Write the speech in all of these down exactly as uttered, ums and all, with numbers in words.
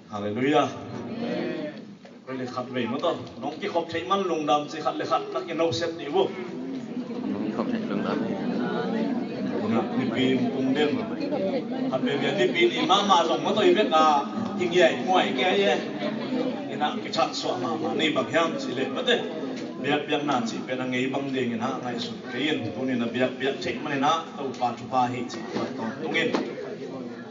Halleluiah. Koi le khat vei mataw, nong kikhop theih man lungdam ci, khat le khat na kinoset dih uh. Nong kikhop theih lungdam. Ina nipi in tung den. Khat vei vei nipi in i mahmah zong mataw i bek a hi ngiai muai kei e. Ina kithah suah mahmah nei bang hiam ci le mate. Biakpiakna cih pen a ngei bang ding ina ngaihsun kei in. Tuni na biakpiak theih man ina Topa thupha hi cih tua tawntung in.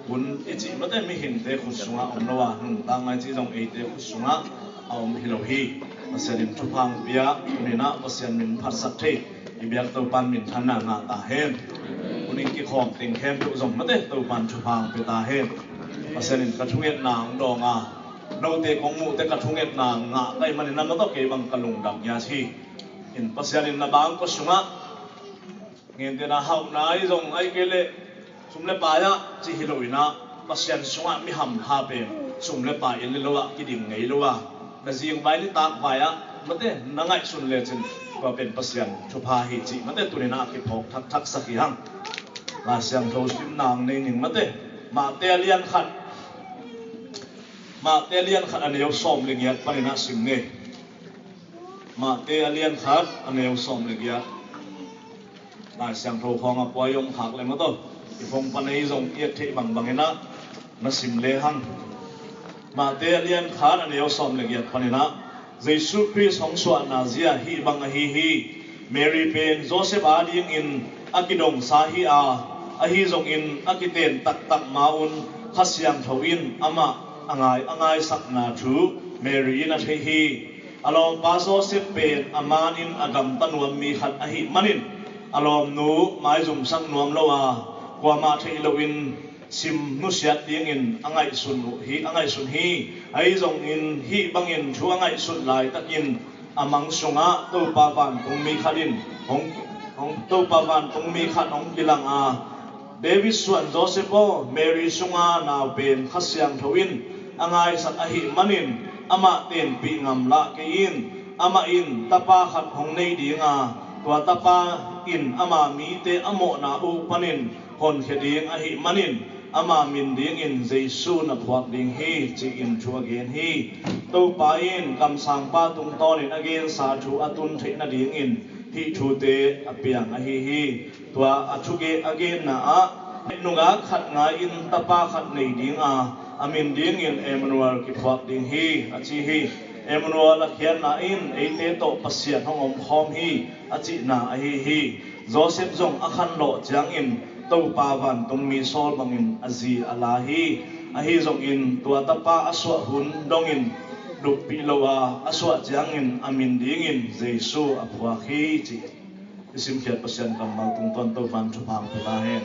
Hun i cih mate mihingte khut sungah om lo a, nungta ngai cih zong eite khut sungah a om hi lo hi. Pasian in thupha hong pia, hun inah Pasian min phatsak thei i biak Topan minthanna ngah ta hen. Hun in kikhawm teng khempeuh zong mate Topan thupha hong pia ta hen. Pasian in ka thungetna hong dawng a, note kong muhte ka thungetna ngah ka hih manin a mataw kei bang ka lungdam ngiat hi. In Pasian in na bang ko sungah Ngen tena hauhna i zong ai kei leh sum le pai ah ci hi lo inah Pasian sungah mi hamtha pen sum le pai in le lo ah kiding ngei lo a, na zing vai nitak vai ah mate na ngaihsun lecin tua pen Pasian thupha hi cih mate tuninah a kiphawk thakthak sak hi hang. Lai Siangtho sim nang nei ning mate. Mate a lian khat, Mate a lian khat a neu sawm le ngiat paninah sim ni. Mate a lian khat a neu sawm le giat. Lai Siangtho khawng a puai om khak le mataw i phone pan ei zong i et theih bangbang inah na sim le hang. Mate a lian khat a neu sawm le giat paninah Jesu Khrist hong suahna zia hih bang ahi hi. Mary pen Joseph adingin a kidongsa hi a, ahi zongin a kiten taktak ma-un Kha Siangtho in amah a ngai a ngaisakna thu Mary in a theih hi. A lawmpa Joseph pen a manin a gamta nuam mi khat ahih manin a lawmnu maizumsak nuam lo a, kuamah theih loin sim nusiat dingin a ngaihsun uh hi, a ngaihsun hi. Ahi zongin hih bangin thu a ngaihsut laitakin a mang sungah Topa vantungmi khat in hong, hong, Topa vantungmi khat hong kilang a, David suan Joseph aw, Mary sunga nau pen Kha Siangtho in a ngaisak ahih manin amah tenpih ngam lah kei in. Amah in tapa khat hong nei ding a, tua tapa in ama mite a mawhna uh panin honkhia ding ahih manin ama min dingin Jesu na phuak ding hi, ci-in thu a gen hi. Topa in kamsangpa tungtawnin a gensa thu a tun theih nadingin hih thute a piang ahi hi. Tua a thuge a genna ah nungak khat ngai-in tapa khat nei ding a, a min dingin Emmanuel kiphuak ding hi, a ci hi. Emmanuel a khiatna in eite tawh Pasian hong omkhawm hi, a cihna ahi hi. Joseph zong a khanlawh ciangin Topa vantungmi sawl bangin a zi a la hi. Ahi zongin tua tapa a suah hun dongin duppih lo a, a suah ciangin a min dingin Jesu a phuak hi, ci. I simkhiat Pasian kammal tungtawn Topan thupha hong pia ta hen.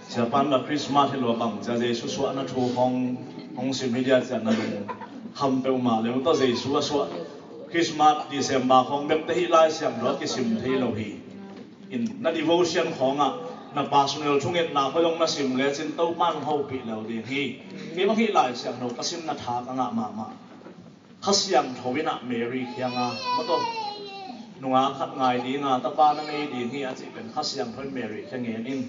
Siapan la Christmas hi lo a bang cia Jesu suahna thu hong, hong sim hi dia cia na lung kham peuhmah le uh tawh Jesu a suah Christmas, December khawng bekte hih Lai Siangtho a kisim thei lo hi. In na devotion khawngah na personal thungetna khawng zong na sim lecin Topan hopih lo ding hi. Kei bang hih Lai Siangtho ka simna tha ka ngah mahmah. Kha Siangtho inah Mary kiangah mataw nungak khat ngai dinga tapa na nei ding hi a cih pen Kha Siangtho in Mary kiang ngen in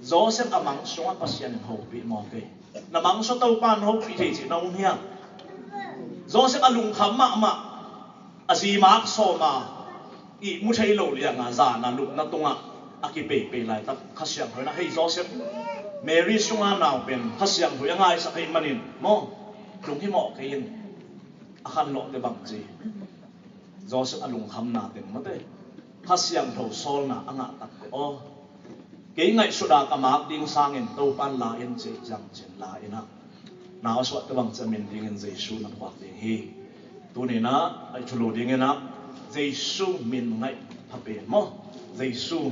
Joseph a mang sungah Pasian in hopih maw kei. Na mang sungah Topan hopih thei cih na um hiam? Joseph a lungkham mahmah a zi mak sawm a i mu thei lo lianga zana lupna tungah a kipeipei laitak Kha Siangtho inah hei Joseph, Mary sunga nau pen Kha Siangtho a ngaisak ahih manin maw lung hi mawh kei in. A khanlawhte bang ci? Joseph a lungkhamna teng mate Kha Siangtho sawlna a ngah takte aw, kei ngaihsut a ka mak ding sangin Topan la in ci ciang cin la inah nau a suahte bang ci a min dingin Jesu na phuak ding hi. Tuninah a i thulu dinginah Jesu min ngaih pha pen maw? Jesu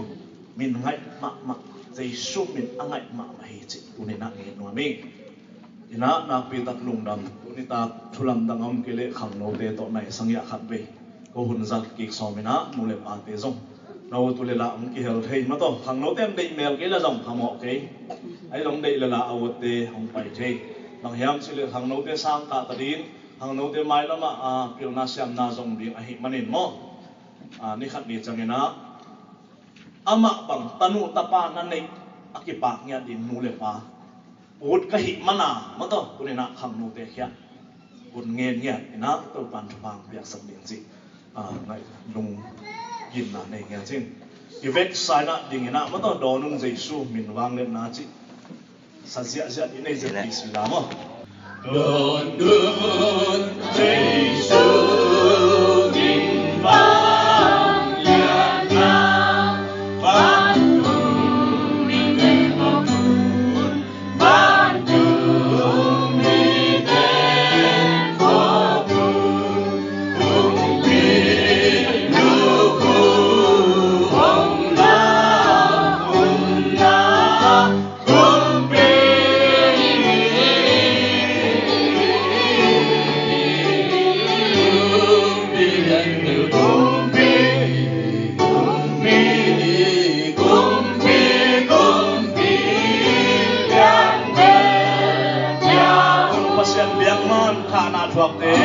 min ngaih mahmah, Jesu min a ngaih mahmah hi cih tuninah ngen nuam hi. Inah nakpitak lungdam, tunitak thulamdang a om kei leh khangnote tawh naisang hiah khat vei ko hun zat kik sawm inah nu le pate zong na ut uh le lah hong kihel thei mataw. Khangnote an deih mel kei le zong phamawh kei. Ahi zong deih le lah a utte hong pai thei. Bang hiam cih leh khangnote sang kah ta ding, khangnote mailamah a pilna siamna zong ding ahih manin maw? A, ni khat ni cianginah amah bang tanu tapa na neih a kipak ngiat ding nu le pa ut ka hih mana, mataw, tuni-in ah khangnote khia ut ngen ngiat in ah Topan thupha piaksak ding cih, ah, ngaih lunggimna nei ngiat cing. I veksa in ah ding in ah, mataw, Dawnung Jesu min vangliatna cih sa ziahziah i nei zia pi si la maw. Dawnung Jesu min vangliatna, vantung mite khawpun, vantung mite khawpun, kumpi lukhu hong la, hong la. Pasian biakman thahna thuakte.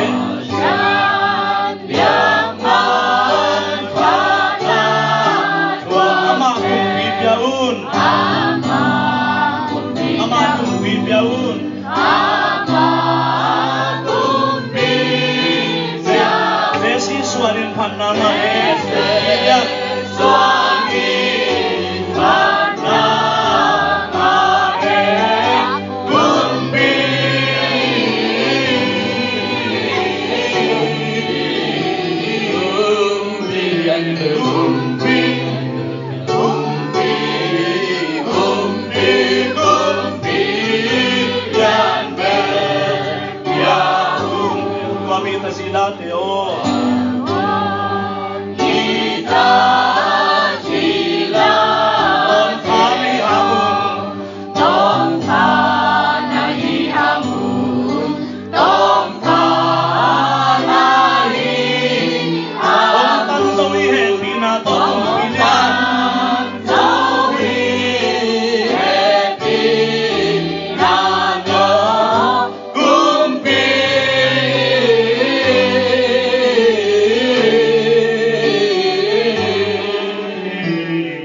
Biakman thahna thuak, amah kumpi pia un. Amah kumpi pia un. Jesu suan in phatna ngah e. Jesu suan in phatna ngah e. Kumpi, kumpi, kumpi, kumpi, kumpi lian pen pia un. Tua mi ta zila te aw. Tawngkha na hi hang un. Tawngkha na hi hang un. Tawngkha na hi hang un. Hong tan zo i hehpihna tawh kumpi lian. Hong tan zo i hehpihna tawh kumpi.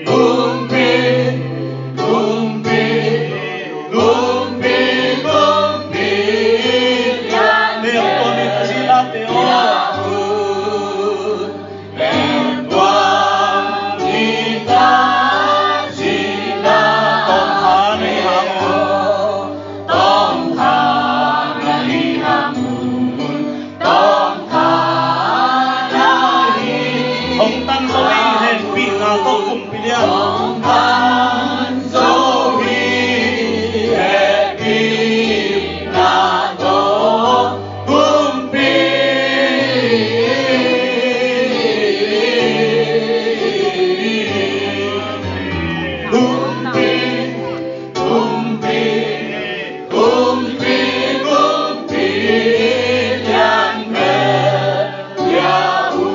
Kumpi, kumpi, kumpi, kumpi. Te hong tua mi ta zila te aw. Hong tan zo i hehpihna tawh kumpi lian. Kumpi, kumpi, kumpi, kumpi, kumpi lian pen pia un.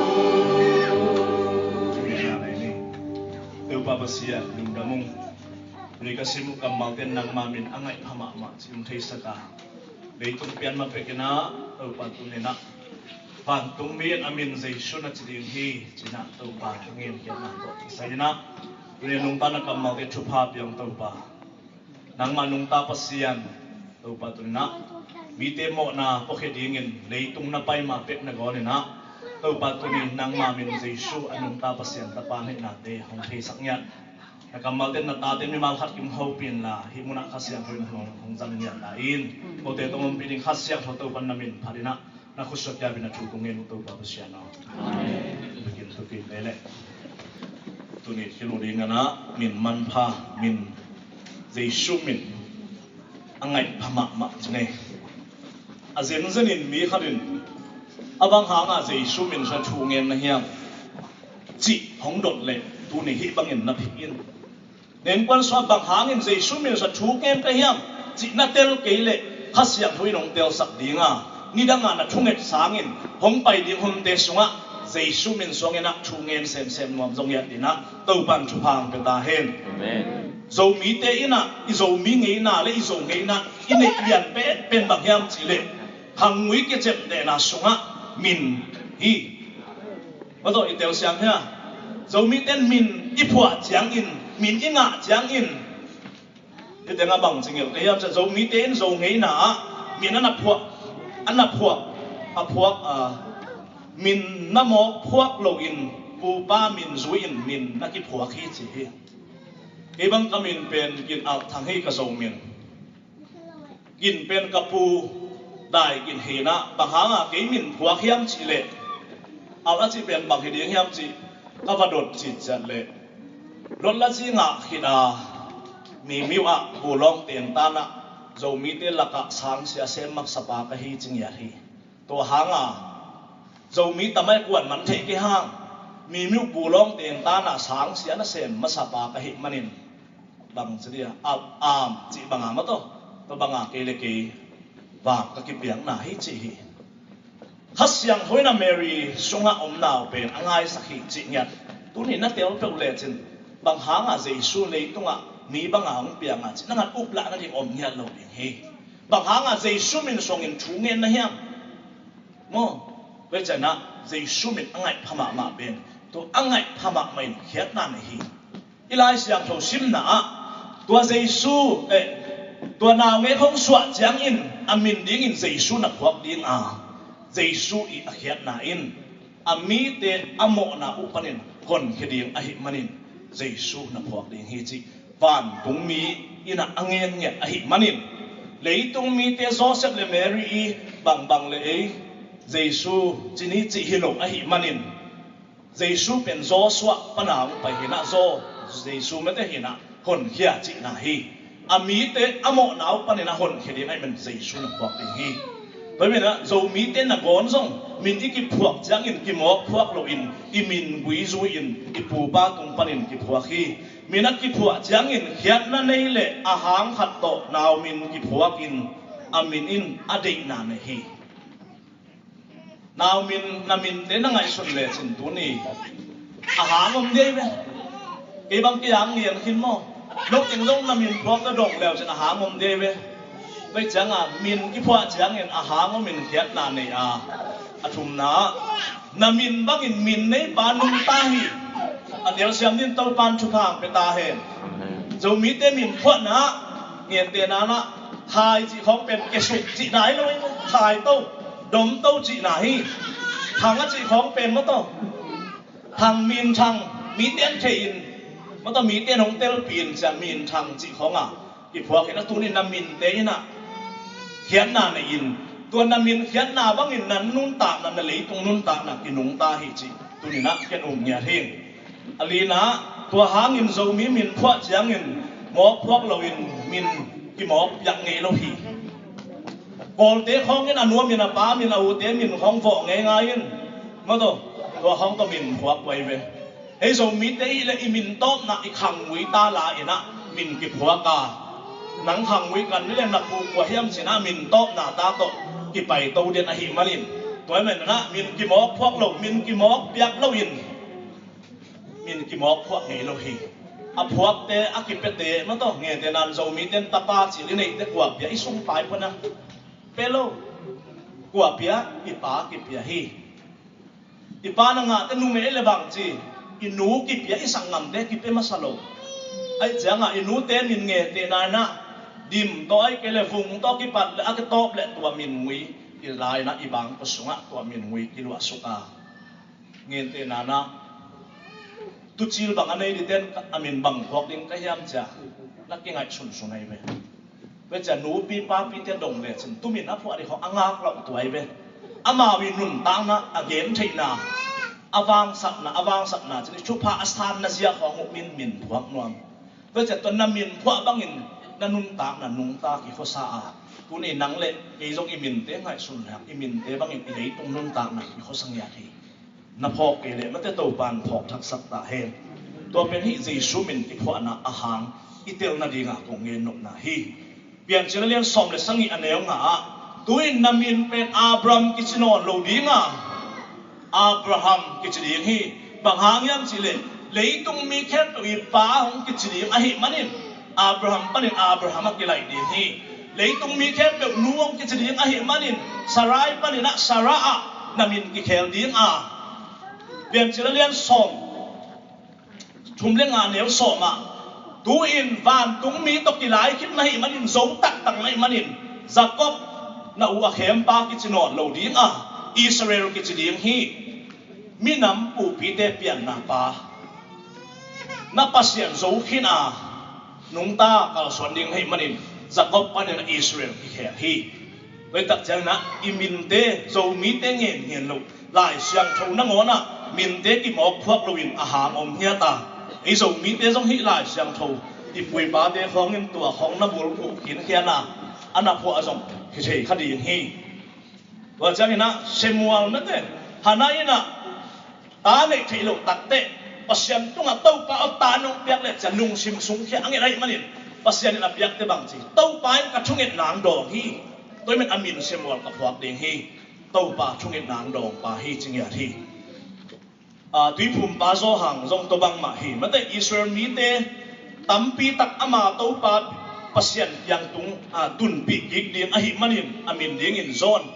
Topa Pasian, lungdam ung. Tuni ka sim uh kammalte in nangma min a ngaih pha mahmah cih hong theisak a, leitung pian ma pek in ah, Topa, tuni in ah vantung mi in a min Jesu na ci ding hi ci-in ah Topa, ka ngenkhiatna tawh kisai in ah, tuni nungta na kammalte thupha pia ung Topa. Nangma nungta Pasian, Topa, tuni in ah mite mawhna puakhia dingin leitung na pai ma pek na gawnin ah, Topa, tuni nangma min Jesu a nungta Pasian Tapa na hihnate hong theisak ngiat. Na kammalte in na tate mimal khat kim hopih inla, hih munah Kha Siangtho in hong, hong zang ngiat lai in, kote tawh ompih ding Kha Siangtho Topa in na min phat in ah, na khutsuak kiapin na thu kong ngen uh Topa Pasian aw. Amen. Bikin thupi lele. Tuni thil uh ding in ah min manpha, min Jesu min a ngaih pha mahmah ci ne. A zenzenin mi khat in a bang hangah Jesu min sungah thu ngen na hiam cih hong dot leh tuni hih bangin na phik in. Nengkuan sungah bang hangin Jesu min sungah thu ngen ka hiam cih na tel kei leh Kha Siangtho in hong telsak ding a, nidangah na thunget sangin hong pai ding hunte sungah Jesu min sungah thu ngen semsem nuam zong hiat ding ah Topan thupha hong pia ta hen. Amen. Zomite in ah i Zomi ngeina le i Zo ngeina i neih lian penpen bang hiam cih leh, khanggui kiciamtehna sungah min hi. Mataw, i telsiam hia? Zomite in min i phuah ciangin, min i ngah ciangin, Hih tengah bang ci ngilh ka hiam cih leh Zomite in Zo ngeina ah min a na phuak, a na phuak, a phuak, a min na mawk phuak loin pupa min zui-in min na kiphuak hi ci hi. Kei bang ka min pen Gin Alh Thang hi, ka Zo min. Gin pen ka pu Dai Gin hi-in ah, bang hanga kei min phuak hiam cih leh, Alh a cih pen bang hi ding hiam cih ka va dot citciat leh, lotla zi ngah khit a Mimiu ah bulawng teng tan ah Zomite lakah sangsia sem masapa ka hi ci ngiat hi. Tua hanga Zomi tamai kuan man theih kei hang, Mimiu bulawng teng tan ah sangsia na sem masapa ka hih manin, bang ci dia, a, am cih banga maw, tua banga kei le kei vang ka kipiakna hi ci hi. Kha Siangtho in a Mary sungah omna uh pen a ngaisak hi cih ngiat. Tuni na tel peuh lecin, bang hanga Jesu leitungah mi banga hong pianga cih na ngat uplahna ding om ngiat lo ding hi. Bang hanga Jesu min suangin thu ngen na hiam? Maw, tua ciangin ah Jesu min a ngaih pha mahmah pen, tua a ngaih pha mahmah in khiatna nei hi. I Lai Siangtho simna ah tua Jesu, eh, tua naungek hong suah ciangin a min dingin Jesu na phuak ding a, Jesu i a khiatna in a mite a mawhna uh panin honkhia ding ahih manin Jesu na phuak ding hi cih vantungmi in a ngen ngiat ahih manin, leitung mite Joseph le Mary i bangbang le ei Jesu ci ni cih hi lo ahih manin, Jesu pen Joshua pana hong pai hi-in ah, Zo, Jesu mete hi-in ah honkhia cihna hi. A mite a mawhna uh panin a honkhia ding ahih manin Jesu na phuak ding hi. Tua ahih manin ah Zomite nangawn zong min i kiphuak ciangin kimawk phuak loin i min gui zui-in i pupa tung panin kiphuak hi. Min a kiphuah ciangin khiatna nei le a hang khat tawh nau min kiphuakin a min in a deihna nei hi. Nau min, na minte na ngaihsun lecin tuni a hang om dei ve. Kei bang kei hang ngian khin maw? Lo teng zong na min phuak ka dong leu cin a hang om dei ve. Tua cianga min kiphuah ciangin a hang om in khiatna nei a, a thumna ah na min bangin min neipa nungta hi. A telsiam dingin Topan thupha pia ta hen. Zomite min phuahna ah, ngente nana, khai cih khawng pen kesuk cihna hi lo, khai to, dom to cihna hi. Thang a cih khawng pen maw to, thang, min thang, mite an thei in, maw to, mite an hong telpih in ciang min thang cih khawng a kiphuak in a, tuni na minte in a khiatna nei in, tua na min khiatna bangin na nuntakna, na leitung nuntakna kinungta hi cih tuni na ken um ngiat hi. A lina, tua hangin Zomi min phuah ciangin mawk phuak loin min kimawk piak ngei lo hi. Kawlte khawngin a nu min, a pa min, a ute min khawng vawh ngeingai in, maw to, tua khawng tawh min phuak uh ahi ve. Hei Zomite i hih leh i min tawpna i khangmui ta la in a min kiphuak a, nang khangmui kan ni leh na pu kua hiam cin a min tawpna ta tawh kipai to den ahih manin, tua ahih manin a min kimawk phuak lo, min kimawk piak loin min kimawk phuak ngei lo hi. A phuakte, a kipiate, maw to, ngente nan Zomite in tapa cil i neihte kua pia, i sungpai pana pia lo. Kua pia? I pa kipia hi. I pa na ngahte numei le bang ci, i nu kipia, i sanggamte kipia masa lo. Ahih cianga i nute min ngente na in a, dim tawh ahih kei leh vung tawh kipat leh a kitawp leh tua min ngui i lai in a, i bangkua sungah tua min ngui kiluahsuk a, ngente nana, tucil bang a nei dingte in a min bang phuak ding ka hiam cia na kingaih sunsun ahi ve. Ve cia nupi papite dong lecin tumin a phuah ding khawng a ngak loh tua ahi ve. Amau i nuntakna, a gentheihna, a vangsakna, a vangsakna cin i thupha a sanna zia khawng uh min, min phuak nuam. Tua ciah tua na min phuah bangin na nuntakna nungta kikhuasa a, tuni nang le kei zong i minte ngaihsun leng i minte bangin i leitung nuntakna kikhuasa ngiat hi. Na phawk kei leh mate Topan phawk thaksak ta hen. Tua pen hih Jesu min kiphuahna a hang i tel nadinga kong ngen nopna hi. Piancil a lian sawm le sagih a neu nga ah, tu-in na min pen Abram kici nawn lo dinga Abraham kici ding hi. Bang hang hiam cihleh leitung mi khempeuh i pa hong kici ding ahih manin Abraham panin Abraham a kilaih ding hi. Leitung mi khempeuh nu hong kici ding ahih manin Sarai panin ah Sarah ah na min kikhel ding a. Piancil a lian sawm thum le nga neu sawm ah, Tu-in vantungmi tawh kilai khit na hih manin, zo taktak na hih manin, Jacob na u a khempa kici nawn lo ding a, Israel kici ding hi. Minam pupite pianna pa, na Pasian zo khin a, nungta kalsuan ding na hih manin, Jacob panin a Israel kikhen hi. Tua hi tak ciangin ah i minte, Zomite ngen ngen lo, Lai Siangtho nangawn ah minte kimawk phuak loin a hang om hiat a, ei Zomite zong hih Lai Siangtho i pu i pate khawngin tua khawng na bulphuh khin khian a, a na phuah zong hi thei kha ding hi. Tua ciangin ah Samuel mate, Hannah in ah ta neih theih loh takteh Pasian tungah, Topa aw, ta nong piak leh ci-a lungsim sungkhia a nget ahih manin, Pasian in a piakte bang ci, Topa in ka thungetna hong dawng hi. Tua ahih manin a min Samuel ka phuak ding hi. Topa thungetna hong dawng pa hi, ci ngiat hi. A, Tuiphumpa Johan zong tua bangmah hi. Mate, Israel mite tampi tak ama Topa Pasian kiang tung, a, tunpih kik ding ahih manin a min dingin John,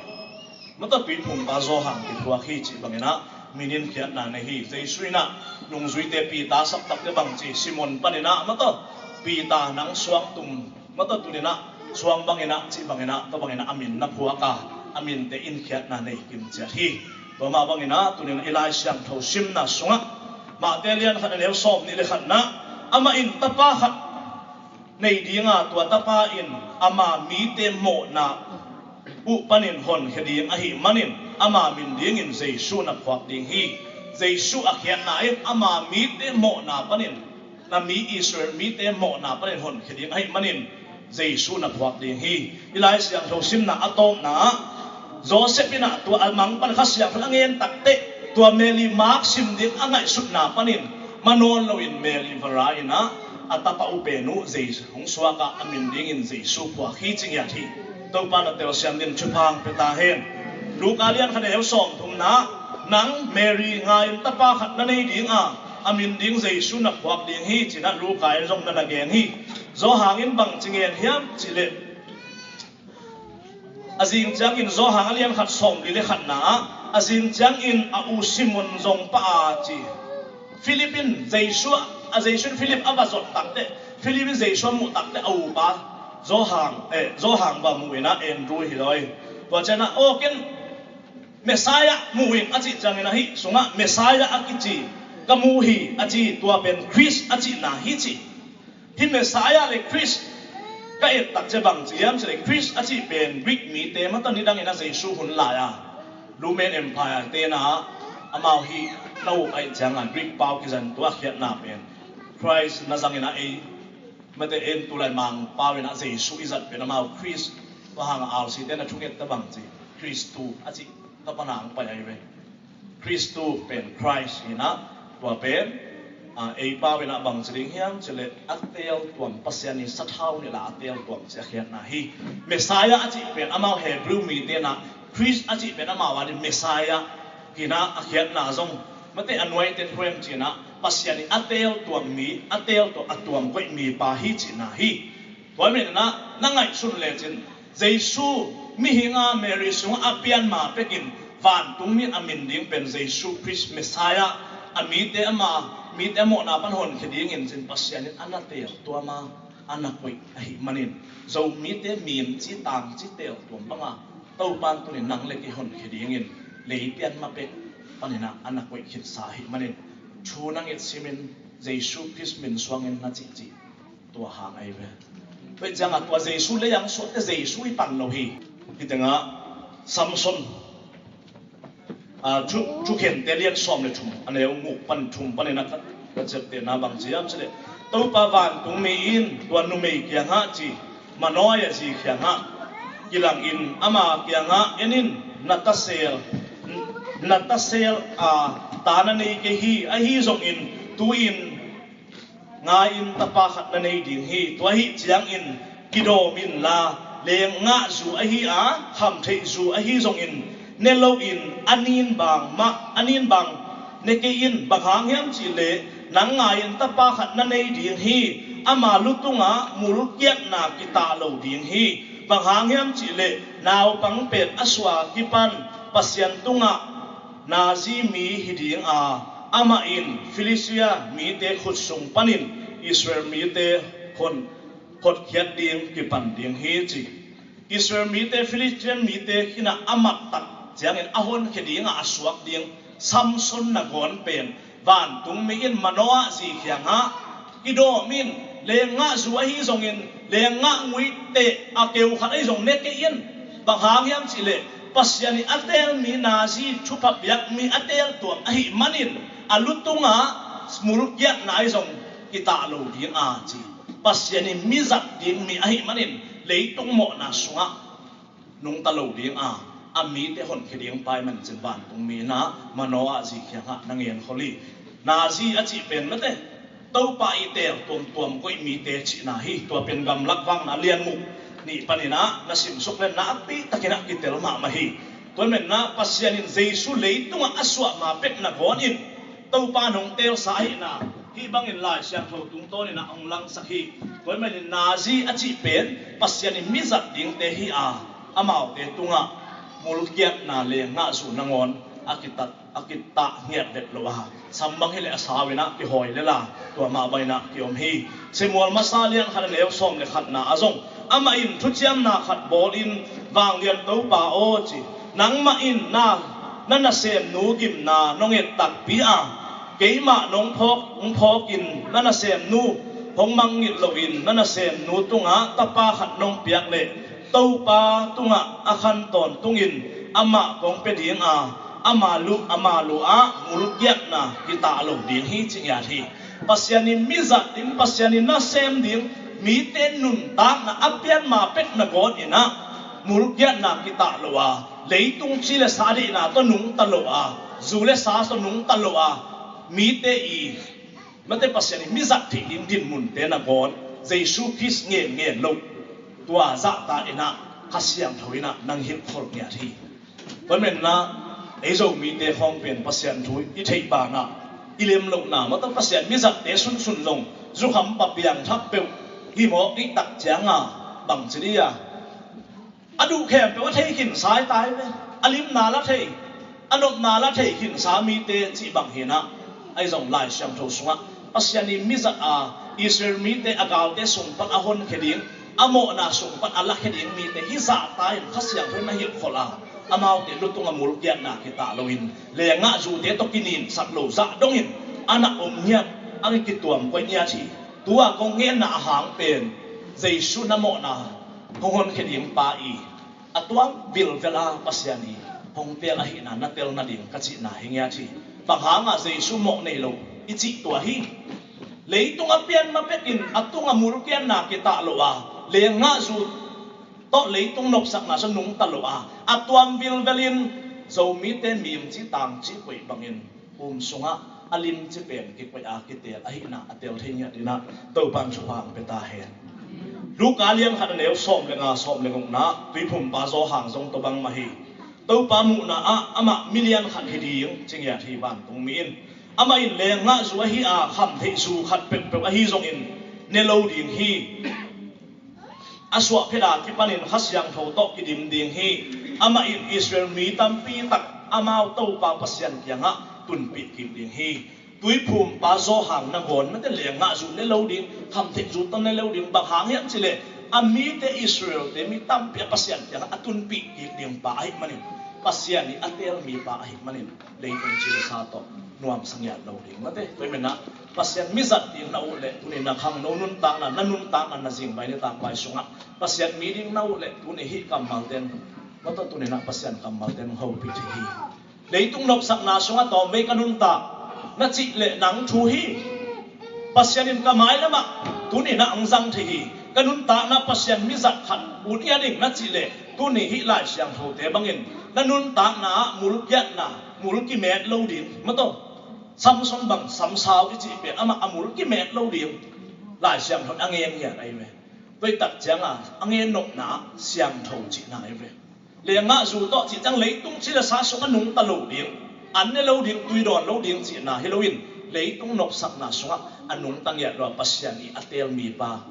mate, Tuiphumpa Johan kiphuak hi cih bangin ah min in khiatna nei hi. Jesu in ah nungzuite Peter a sap takteh bang ci, Simon panin ah, mate, Peter nang suang tum, mate, tuni-in ah suang bangin ah, cih bangin ah, tua bangin ah a min na phuak a, a minte in khiatna nei kim ciat hi. Tua mah bangin ah tuni-in ah i Lai Siangtho simna sungah Matthai lian khat a neu sawm nih le khatna, amah in tapa khat nei ding a, tua tapa in ama mite mawhna uh panin honkhia ding ahih manin ama min dingin Jesu na phuak ding hi. Jesu a khiatna in ama mite mawhna panin, na mi Israel mite mawhna panin honkhia ding ahih manin Jesu na phuak ding hi. I Lai Siangtho simna a tawpna ah Joseph in ah tua a mang pan Kha Siangtho a ngen takteh tua Mary mak sim ding a ngaihsutna panin manawn loin Mary va ra in ah a tapa uh pen uh Jesu hong suak a, a min dingin Jesu phuak hi, ci ngiat hi. Topa na telsiam dingin thupha hong pia ta hen. Luka lian khat a neu sawm thumna ah, nang Mary, ngai in tapa khat na nei ding a, a min ding Jesu na phuak ding hi, ci-in ah Luka in zong na na gen hi. Johan in bang ci ngen hiam cih leh, a zing ciangin Johan a lian khat sawm li le khatna ah, a zing ciangin a u Simon zong pa a ci. Philip in Jesu, a Jesu in Philip a va zot takteh, Philip in Jesu a muh takteh a upa Johan, eh, Johan va mu in ah Andrew hi lo hi. Tua ciangin ah, aw, ken Messiah mu ing, a cih ciangin ah hih sungah Messiah a kici ka mu hi a ci, tua pen Khrist a cihna hi ci. Hih Messiah le Khrist ka et tak ciang bang ci hiam cih leh, Khrist a cih pen Greek mite, mate, nidangin ah Jesu hun lai a Roman Empire te in ah amau hih na uk ahih ciangin Greek pau kizan, tua khiatna pen Christ na zangin ah ei, mate, en tulai Mangpau in ah Jesu i zat pen amau Khrist, tua hang a R C te na thunget ta bang ci, Khristu a cih, tua pan hong pai ahi ve. Khristu pen Christ hi in ah, tua pen, a, ei pau in ah bang ci ding hiam cih leh, a teeltuam, Pasian in sathau nilh a a teeltuam cih a khiatna hi. Messiah a cih pen amau Hebrew mite in ah, Khrist a cih pen amau a ding Messiah hi in ah, a khiatna zong, mate, a nuaiten huem ci in ah, Pasian in a teeltuam mi, a teeltuam, a tuam koih mipa hi cihna hi. Tua ahih manin ah na ngaihsun lecin, Jesu mihing a Mary sungah a pian ma pekin vantungmi in a min ding pen Jesu Khrist Messiah, a mite ama, mite a mawhna pan honkhia dingin cin Pasian in a na teeltuam a, a na koih ahih manin, Zomite mim ci, tang ci teeltuam bang a, Topa in tuni-in nang le kei honkhia dingin lei pian ma pek panin ah a na koih khitsa ahih manin, thu na nget simin Jesu Khrist min suangin na cihcih, tua hang ahi ve. Tua ciangah tua Jesu lei hong suakte Jesu hi pan lo hi. Hih tengah Samson, a, thu, Thukhente lian sawm le thum, a neu guk pan thum panin ah ka, ka ciaptehna bang ci hiam cih leh, Topa vantungmi in tua numei kiangah ci, Manoah a zi kiangah, kilangin ama kiangah, en in, na tasel, na tasel a ta na nei kei hi, ahi zongin tu-in ngai in tapa khat na nei ding hi. Tua ahih ciangin kidawm inla, leenggahzu ahi a, khamtheihzu ahi zongin ne loin a nin bang mah, a nin bang ne kei in. Bang hang hiam cih leh nang ngai in tapa khat na nei ding hi. Ama lu tungah mulkiatna kitah lo ding hi. Bang hang hiam cih leh naupang pen a suak kipan Pasian tungah nazi mi hi ding a, amah in Filistia mite khut sung panin Israel mite hon hotkhiat ding kipan ding hi ci. Israel mite Philistine mite khinah a mattak ciangin a honkhia dingah a suak ding Samson nangawn pen vantungmi in Manoah zi kiangah kidawm in, lenggah zu ahi zongin lenggah nguite a keu khat ahi zong ne kei in. Bang hang hiam cihleh Pasian i a teel mi nazi thupha piak mi a teel tuam ahi manin a lu tungah mulkiatna ahi zong kitah lo ding a ci. Pasian i mizat ding mi ahi manin leitung mawhna sungah nungta lo ding a, a mite honkhia ding pai man cin vantungmi inah Manoah zi kiangah na ngen khol hi. Nazi a cih pen mate Topa i teel tuamtuam koih mite cihna hi. Tua pen Gamlak Vakna lian guk nih paninah na simsuk le nakpi takinah kitel mahmah hi. Tua menah Pasian in Jesu leitungah a suah ma pek nangawn in Topa nong teelsa ahihna hih bangin Lai Siangtho tungtawninah hong langsak hi. Tua manin nazi a cih pen Pasian i mizat dingte hi a, amaute tungah mulkiatna lenggah zu nangawn a kitat a kitah ngiat vet lo a, sam bang hileh a sau inah kihawi lela tua mah bang inah kiom hi. Samuel masa lian khat a neu sawm le khatna ah zong amah in thuciamna khat bawl in, Vanglian Topa aw ci, nangmah in na na nasemnu gimna nong et takpi a, keimah nong phawk hong phawkin na nasemnu hong mangngilh loin na nasemnu tungah tapa khat nong piak leh Topa tungah a khan tawntungin amah kong pia ding a, ama lu ama lu ah mulkiatna kitah lo ding hi ci ngiat hi. Pasian i mizat ding, Pasian i nasem ding mite nuntakna a pian ma pek nangawn inah mulkiatna kitah lo a, leitung ci le sa deihna tawh nungta lo a, zu le sa tawh nungta lo a, mite i mate Pasian i mizat theih ding dinmunte nangawn Jesu Khrist ngen ngen lo tua zahta inah Kha Siangtho inah nang hilhkhol ngiat hi. Tua menah ei Zomite khawng pen Pasian thu i theih banah i lem lohna mataw Pasian mizatte sunsun zong zukham pa piangthak peuh hi mawk dih tak cianga bangci dih a a duh khempeuh a thei khinsa i tai ve. A limna la thei, a nopna la thei khinsa mite cih bang hinah, ahi zong Lai Siangtho sungah Pasian i mizat a Israel mite a galte sung pan a honkhia ding, a mawhna sung pan a lakhia ding mite hih zahta in Kha Siangtho in na hilhkholh a, amaute lutung a mulkiatna kitah loin lenggah zute tawh kininsak lo zah dongin a na om ngiat, a kituam koih ngiat hi. Tua kong ngenna a hang pen Jesu na mawhna hong honkhia ding pa i a tuam vilvel a Pasian i hong teel ahihna na tel nading ka cihna hi ngiat hi. Bang hanga Jesu mawh nei lo i cih tua hi. Leitung a pian ma pekin a tunga mulkiatna kitah lo a, lenggah zu tawh leitung nopsakna sung nungta lo a, a tuam vilvelin Zomite mimci tangci koih bangin um sungah a limci pen kikoih a kiteel ahihna a tel thei ngiat inah Topan thupha ang pia ta hen. Luka lian khat a neu sawm le nga sawm le gukna Tuiphumpa Johan zong tua bang mah hi. Topa muhna ah amah milian khat hi ding ci ngiat hi vantungmi in. Amah in lenggah zu ahi a khamtheih zu khat peuhpeuh ahi zongin ne lo ding hi. A suahphet a kipanin Kha Siangtho tawh kidim ding hi. Amah in Israel mi tampi tak amau Topa Pasian kiangah tunpih kik ding hi. Tuiphumpa Johan nangawn mate lenggah zu ne lo ding, khamtheih zu tawh ne lo ding, bang hang hiam cihleh a mite Israel-te mi tampi a Pasian kiangah a tunpih kik ding pa ahih manin, Pasian i a teel mi pa ahih manin leitung ci le sa tawh nuamsa ngiat lo ding mate. Tua i menah Pasian mizat ding na uh leh tuni na khangno nuntakna, na nuntakna na zingbai nitak bai sungah Pasian mi ding na uh leh tuni hih kammalten mataw tuni na Pasian kammalten hopih thei hi. Leitung nopsakna sungah tawmvei ka nuntak na cih leh nang thu hi. Pasian in ka mai lamah tuni na ang zang thei hi. Ka nuntakna Pasian mizat khat ut ngiat ding na cih leh tuni hih Lai Siangthote bangin na nuntakna ah mulkiatna, mul kimet lo ding mataw. Samson bang samsau i cih pen amah a mul kimet lo ding Lai Siangtho in a ngen ngiat ahi ve. Tua i tak cianga a ngen nopna siangtho cihna ahi ve. Lenggah zu tawh cih ciang leitung ci le sa sung a nungta lo ding, an ne lo ding, tui dawn lo ding cihna hi loin leitung nopsakna sungah a nungta ngiat lo a Pasian i a teel mipa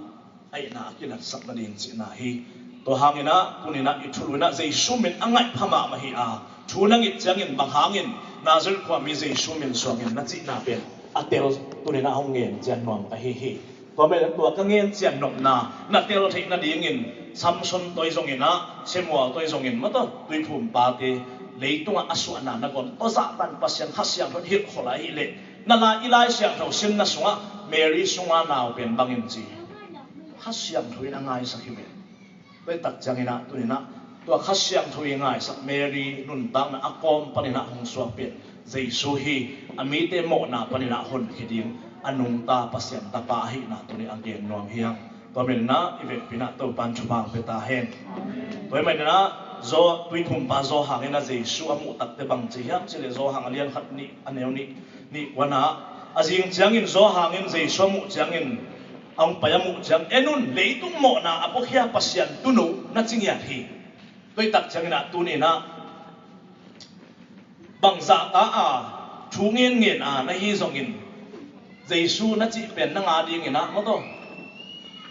ahihna a kinatsak nading cihna hi. Tua hanginah tuninah i thulu inah Jesu min a ngaih pha mahmah hi a, thu na ngit ciangin bang hangin Nazareth khuami Jesu min suangin na cihna pen a tel tuninah hong ngen cian nuam ka hi hi. Tua mah in tua ka ngen cian nopna na tel theih nadingin Samson tawh zongin ah, Samuel tawh zongin, mataw, tuiphum pate leitungah a suahna nangawn tawh zah pan Pasian Kha Siangtho in hilhkholh a hih leh, na lai, i Lai Siangtho simna sungah Mary sunga nau pen bangin ci, Kha Siangtho in a ngaisak hi ve. Tua tak ciangin ah, tuni-in ah, tua Kha Siangtho i ngaisak Mary nuntakna a kawm panin ah hong suak pen Jesu hi. A mite mawhna panin ah honkhia ding a nungta Pasian Tapa ahihna tuni a gen nuam hi hang. Tua manin ah i vekpi-in ah Topa'n thupha pia ta hen. Tua manin ah Zo, tuiphumpa Johan in ah Jesu a muh takteh bang ci hiam cih leh, Johan a lian khat nih, a neu nih, nih kuan ah, a zing ciangin Johan in Jesu a muh ciangin, a hong pai a muh ciang, "En un, leitung mawhna a puakhia Pasian Tuuno," na ci ngiat hi. Tua tak ciangin ah tuni-in ah bangzah ta a, thu ngenngen a na hi zongin, Jesu na cih pen nang a dingin ah, mataw,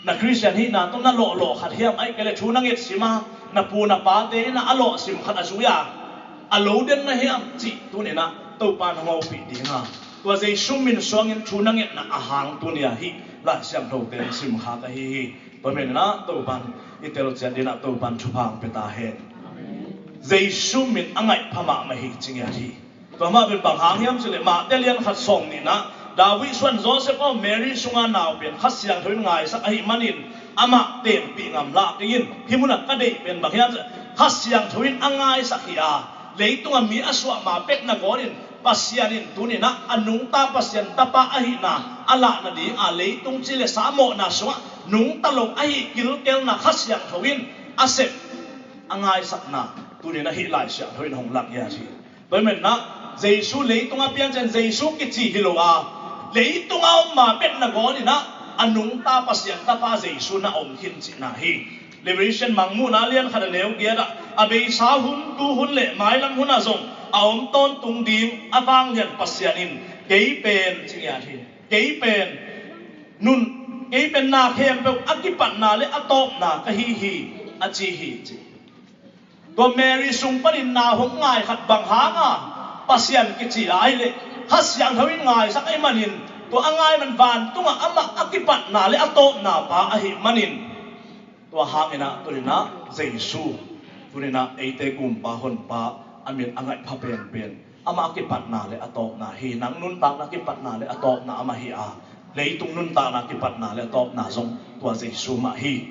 na Khristian hihna tawh na lawhlawh khat hiam, ahih kei leh thu na ngetsim a, na pu na pate in ah a lawhsim khat a zui a, a lo den na hiam cih tuni-in ah Topa'n hong hopih ding a, tua Jesu min suangin thu na ngetna a hang tuni-a hih Lai Siangthote hong simkhak ahi hi. Tua manin ah Topa'n i tel ciat dingin ah Topa'n thupha pia ta hen. Jesu min a ngaih pha mahmah hi ci ngiat hi. Tua mah pen bang hang hiam cih leh, Mate lian khat sawm nihna, David suan Joseph aw, Mary sunga nau pen Kha Siangtho in ngaisak ahih manin amah tengpih ngam hlah kei in. Hih munah ka deih pen bang hiam cih leh, Kha Siangtho in a ngaisak hi a, leitungah mi a suah ma pek nangawnin Pasian in tuni-in ah a nungta Pasian Tapa ahihna a lah nading a, leitung ci leh sa mawhna sungah nungta lo ahi kilkelna Kha Siangtho in a sep, a ngaisakna tuni-in ah hih Lai Siangtho in hong lak ngiat hi. Tua manin ah Jesu leitung a pian ciang Jesu kici hi lo a, leitung a om ma pek nangawnin ah a nungta Pasian Tapa Jesu na om khin cihna hi. Revelation, Mangmuhna lian khat a neu giat ah, a beisa hun, tu hun leh mailam hun ah zong a om tawntung ding a vanglian Pasian in, "Kei pen," ci ngiat hi, "kei pen nun, kei pen na khempeuh a kipatna leh a tawpna ka hi hi," a ci hi, ci. Tua Mary sung panin na hong ngai khat bang hang a Pasian kici lai leh, Kha Siangtho in ngaisak ahih manin, tua a ngai man vantungah amah a kipatna leh a tawpna pa ahih manin, tua hangin ah tuni-in ah Jesu, tuni-in ah eite Gumpa Honpa a min a ngaih pha penpen, amah a kipatna leh a tawpna hi. Nang nuntakna kipatna leh a tawpna amah hi a, leitung nuntakna kipatna leh a tawpna zong tua Jesu mah hi.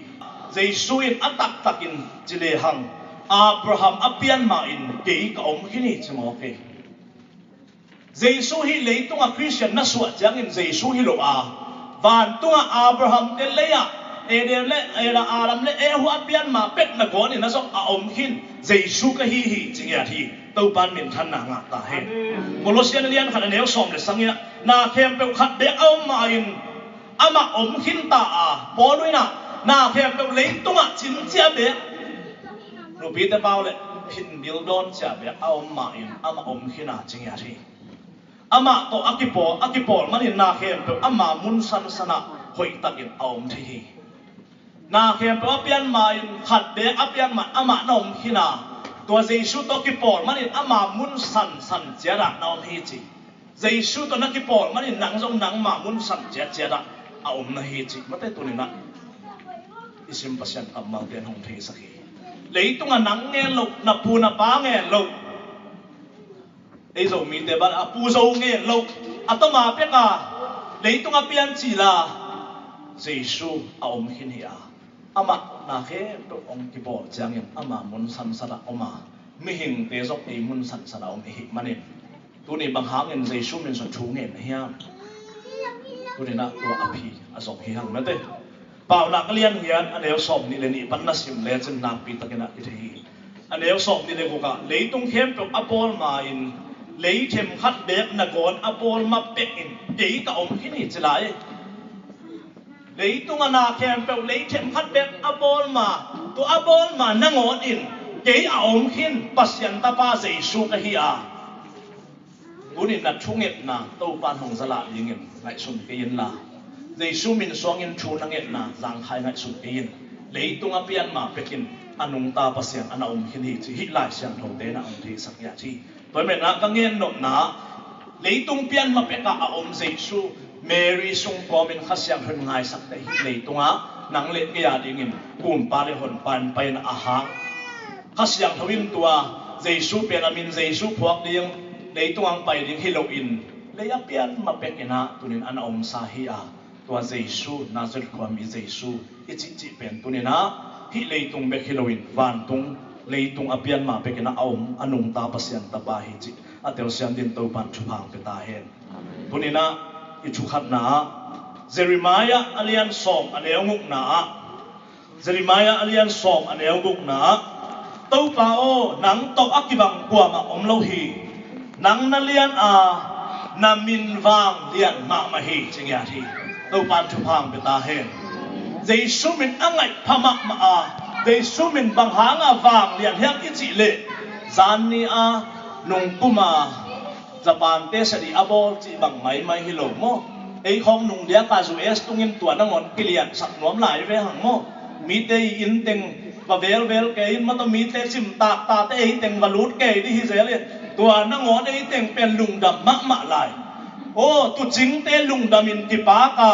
Jesu in a taktakin ci lehang, Abraham a pian ma-in kei ka om khin hi, ci mawk hi. Jesu hih leitungah Khristian na suah ciangin Jesu hi lo a, vantungah Abraham te lei-ah, Adam leh, Adam leh Eva a pian ma pek nangawnin ah zong a om khin Jesu ka hi hi, ci ngiat hi. Topa'n minthanna ngah ta hen. Amen. Kolosian a lian khat a neu sawm leh sagih ah, na khempeuh khat beek a om ma-in amah om khin ta a, Paul in ah, na khempeuh leitungah cincia beek, nupite pau leh phinbil dawn cia beek a om ma-in amah om khin a, ci ngiat hi. Amah tawh a kipawl, a kipawl manin na khempeuh ama mun sansan ah hoihtakin a om thei hi. Na khempeuh a pian ma-in khat beek a pian ma-in amah na om khin a, tua Jesu tawh kipawl manin ama mun sansan ciat ah na om hi, ci. Jesu tawh na kipawl manin nang zong nangma mun san ciatciat ah a om na hi, ci. Mate, tuni-in ah i sim Pasian kammalte in hong theisak hi. Leitungah nang ngen loh, na pu na pa ngen loh, ei Zomite bang a pu Zo ngen loh, a tawm a pek a leitung a pian cil a, Jesu a om khin hi a, amah na khempeuh hong kipawl ciangin ama mun sansan ah om a, mihingte zong ei mun sansan ah om i hih manin, tuni bang hangin Jesu min suang thu ngen na hiam? Tuni-in ah tua a phi a zong hi hang, mate. Paunak a lian giat a neu sawmnih leh nih pan na sim lecin nakpi takin ah i thei hi. A neu sawmnih leh guk ah, leitung khempeuh a bawl ma-in, lei themkhat beek nangawn a bawl ma pekin kei ka om khin hi, ci lai. Leitungah na khempeuh lei themkhat beek a bawl ma, tua a bawl ma nangawnin kei a om khin Pasian Tapa Jesu ka hi a, tuni-in na thungetna Topa'n hong zalah dingin ngaihsun kei inla, Jesu min suangin thu na ngetna zangkhai ngaihsun kei in. Leitung a pian ma pekin a nungta Pasian a na om khin hi, ci hih Lai Siangthote in ah hong theisak ngiat hi. Tua manin ah ka gen nopna, leitung pian ma pek ah a om Jesu, Mary sung kawmin Kha Siangtho in ngaisak teh hih leitungah nang le kei a dingin Kumpa le Honpa in pai in a hang. Kha Siangtho in tua Jesu pen a min Jesu phuak ding, leitungah pai ding hi loin lei a pian ma pekin ah tunin a na omsa hi a, tua Jesu, Nazareth khuami Jesu i cihcih pen tuninah hih leitung bek hi loin vantung leitung a pian ma pekinah a om a nungta Pasian Tapa hi cih a telsiam din Topan thupha hong pia ta hen. Tuninah i thukhatna ah Jeremiah a lian sawm a neu gukna ah, Jeremiah a lian sawm a neu gukna ah, Topa aw, nang tawh a kibang kuamah om lo hi. Nang na lian a, na min vang lian mahmah hi, ci ngiat hi. Topan thupha hong pia ta hen. Jesu min a ngaih pha mahmah a, Jesu min bang hanga vang lian hiam i cih leh, zan ni a nungkum a Japan te sadi a bawl cih bang maimai hi lo maw? Ei khawng nung diaka U S tungin tua nangawn kiliansak nuam lai ve hang maw? Mite i inn teng va velvel kei in, mataw mite cimtak tate ei teng va lut kei dih hi zel in, tua nangawn ei teng pen lungdam mahmah lai. Aw, tuucingte lungdamin kipak a,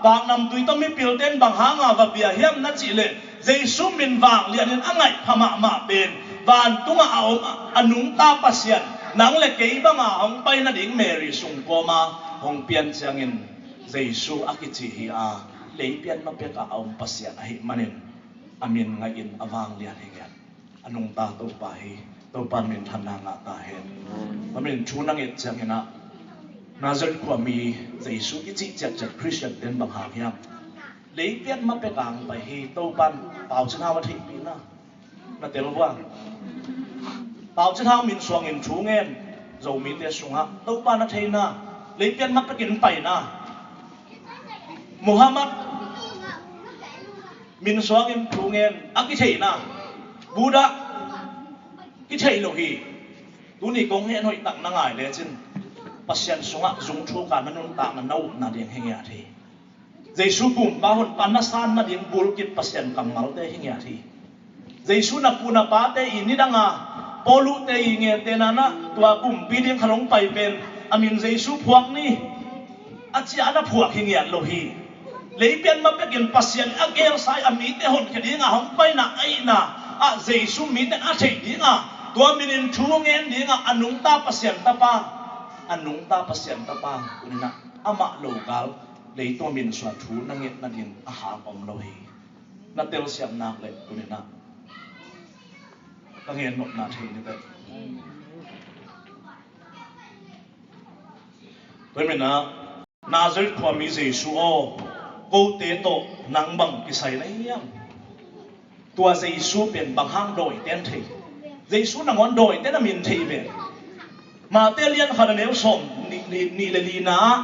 paknamtui tawh mipilte in bang hanga va bia hiam na cih leh, Jesu min vang lianin a ngaih pha mahmah pen vantungah a om a nungta Pasian, nang le kei banga hong pai nading Mary sung kawma hong pian ciangin Jesu a kici hi a, lei pian ma pekah a om Pasian ahih manin a min ngaihin a vang lian hi ngiat. A nungta Topa hi. Topa minthanna ngah ta hen. A min thu na nget ciangin ah Nazareth khuami Jesu i cih ciatciat Khristian ten bang hang hiam? Lei pian ma pekah hong pai hi. Topan Pau Cin Hau a theihpihna na tel vua. Pau Cin Hau min suangin thu ngen Zomite sungah Topa na theihna, lei pian ma pekin paina. Muhammad min suangin thu ngen a kitheihna, Buddha kitheih lo hi. Tuni kong ngen hoih tak na ngai lecin Pasian sungah zung thuka na nuntakna na upna ding hi ngiat hi. Jesu Kumpa Honpa na san nading bulkip Pasian kammalte hi ngiat hi. Jesu na pu na pate i nidanga Paulute i ngente nana tua kumpi ding khat hong pai pen a min Jesu phuak ni a cia na phuak hi ngiat lo hi. Lei pian ma pekin Pasian a gelsai a mite honkhia dinga hong paina a ihna ah Jesu mite a theih dinga tua minin thu ngen dinga a nungta Pasian Tapa, a nungta Pasian Tapa tuninah amah lo gal leitung min sua thu na nget nadin a hang om lo hi. Na telsiam nak le tuninah ka ngen nopna thei ni teh. Tua minah Nazareth khuami Jesu aw, kote tawh nang bang kisai na hiam? Tua Jesu pen bang hang dawite an thei? Jesu nangawn dawite na min thei ve. Mate lian khat a neu sawm nih, nih, nih le lina ah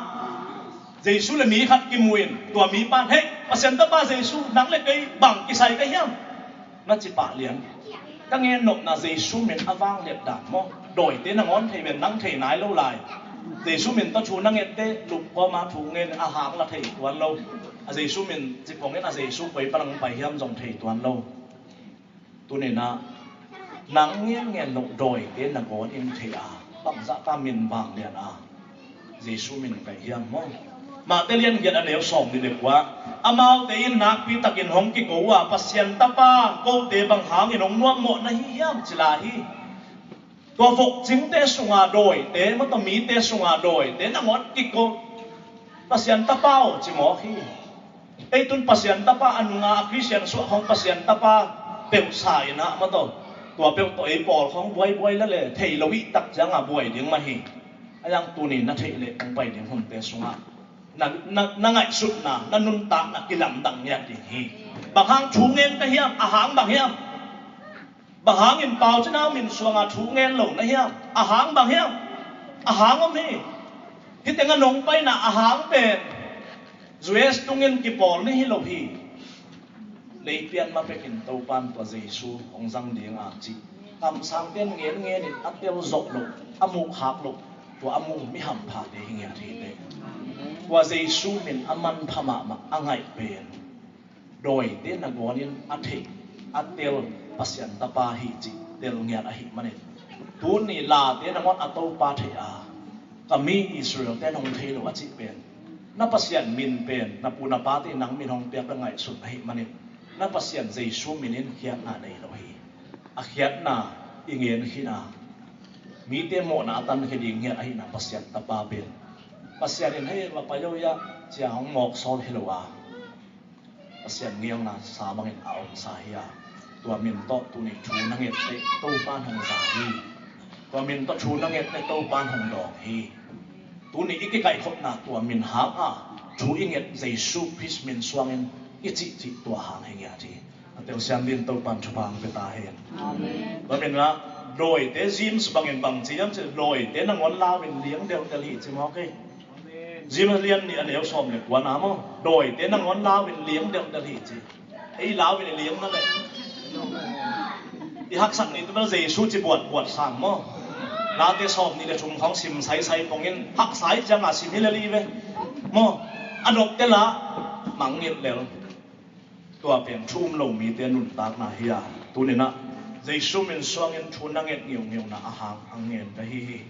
Jesu le mi khat kimu in tua mi pan, hei, Pasian Tapa Jesu, nang le kei bang kisai ka hiam? Na ci pah lian. Ka ngen nopna Jesu min a vang liat dan maw? Dawite nangawn thei ven, nang thei nai lo lai. Jesu min tawh thu na ngette lupkawma thu ngen a hang la thei tuan lo. A Jesu min ci pongin a Jesu koi palang pai hiam zong thei tuan lo. Tuninah nang ngen ngen loh dawite nangawn in thei a, bangzah ta min vang lian a Jesu min kaih hiam maw? Mate lian giat a neu sawm nih le kua ah amaute in nakpi takin hong kiko uh a, Pasian Tapa, kote bang hangin hong nuammawh na hi hiam, ci lai hi. Tua vokcingte sunga dawite, mataw mite sunga dawite nangawn kiko Pasian Tapa aw ci mawk hi. Ei tun Pasian Tapa a nunga a Khristian suah khawng Pasian Tapa peuh sa inah mataw tua peuh tawh ei pawl khawng buaibuai la le thei lo ih tak cianga buai ding mah hi. A yang tuni na theih leh hong pai ding hunte sungah na, na, na ngaihsutna, na nuntakna kilamdang ngiat ding hi. Bang hang thu ngen ka hiam? A hang bang hiam? Bang hangin Pau Cin Hau min suanga thu ngen lo na hiam? A hang bang hiam? A hang om hi. Hih teng a nong paina a hang pen U S tungin kipawl ni hi lo hi. Lei pian ma pekin Topan tua Jesu hong zang dinga cih kamsangte in ngen ngenin a tel zawh loh, a muh khak loh, tua a mu mi hamphate hi ngiat hi teh. Tua Jesu min a manpha mahmah a ngaih pen dawite nangawn a theih a tel Pasian Tapa hi cih tel ngiat ahih manin tuni late nangawn a Topa theih a, ka mi Israelte nong thei lo a cih pen Na Pasian min pen na pu na pate nang min hong piak ka ngaihsut ahih manin, na Pasian Jesu min in khiatna nei lo hi. A khiatna i ngen khin a, mite mawhna a tankhia ding hiat ahihna Pasian Tapa pen, Pasian in hei va pai lo ia cia hong mawk sawl hi lo a, Pasian ngialna sa bangin a omsa hi a, tua min tawh tuni thu na nget teh Topan hong za hi. Tua min tawh thu na nget teh Topan hong dawng hi. Tuni i kikaihkhopna tua min hang a thu i nget Jesu Khrist min suangin i cihcih tua hang hi ngiat hi. A telsiam din Topan thupha hong pia ta hen. Amen. Tua min ah dawite James bangin bang ci hiam cih leh dawite nangawn lau in liang delhdel hi ci mawk hi. James lian nih a neu sawm le kua na maw, dawite nangawn lau in liang delhdel hi ci. Ei lau in i liang na le, i haksak nih tu bel Jesu ci buatbuat sang maw. Late sawm nih le thum khawng sim saisai pongin haksa i cianga sim hi le li ve maw. A nopte la mangngilh lel. Tua pen thu um lo mite nuntakna hi a, tuninah Jesu min suangin thu na nget ngiungiuna a hang a ngen ka hi hi.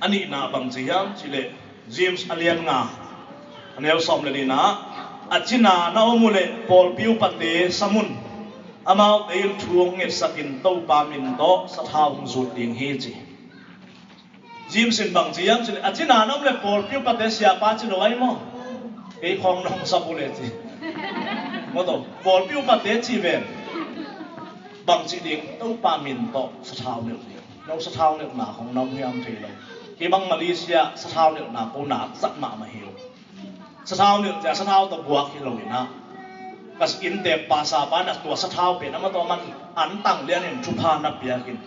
A nihna bang ci hiam cih leh James a lian nga a neu sawm le nihna ah, a cina na om uh leh pawlpi upate sam un, amaute in thu hong ngetsakin Topa min tawh sathau hong zut ding hi ci. James in bang ci hiam cih leh a cina na om leh pawlpi upate siapa ci lo ai maw. Kei khawng na hong sap uh leh ci. Maw taw, pawlpi upate ci ven. Bang ci ding, Topa min tawh sathau nilh ding. No sathau nilhna khawng na om hiam thei lo. Kei bang Malaysia sathau nilhna ko nak zat mahmah hi uh. Sathau nilh cia sathau tawh buak hi loinah, ka inntek pastor pa na tua sathau pen amah tawh man an tang lianin thupha na piakin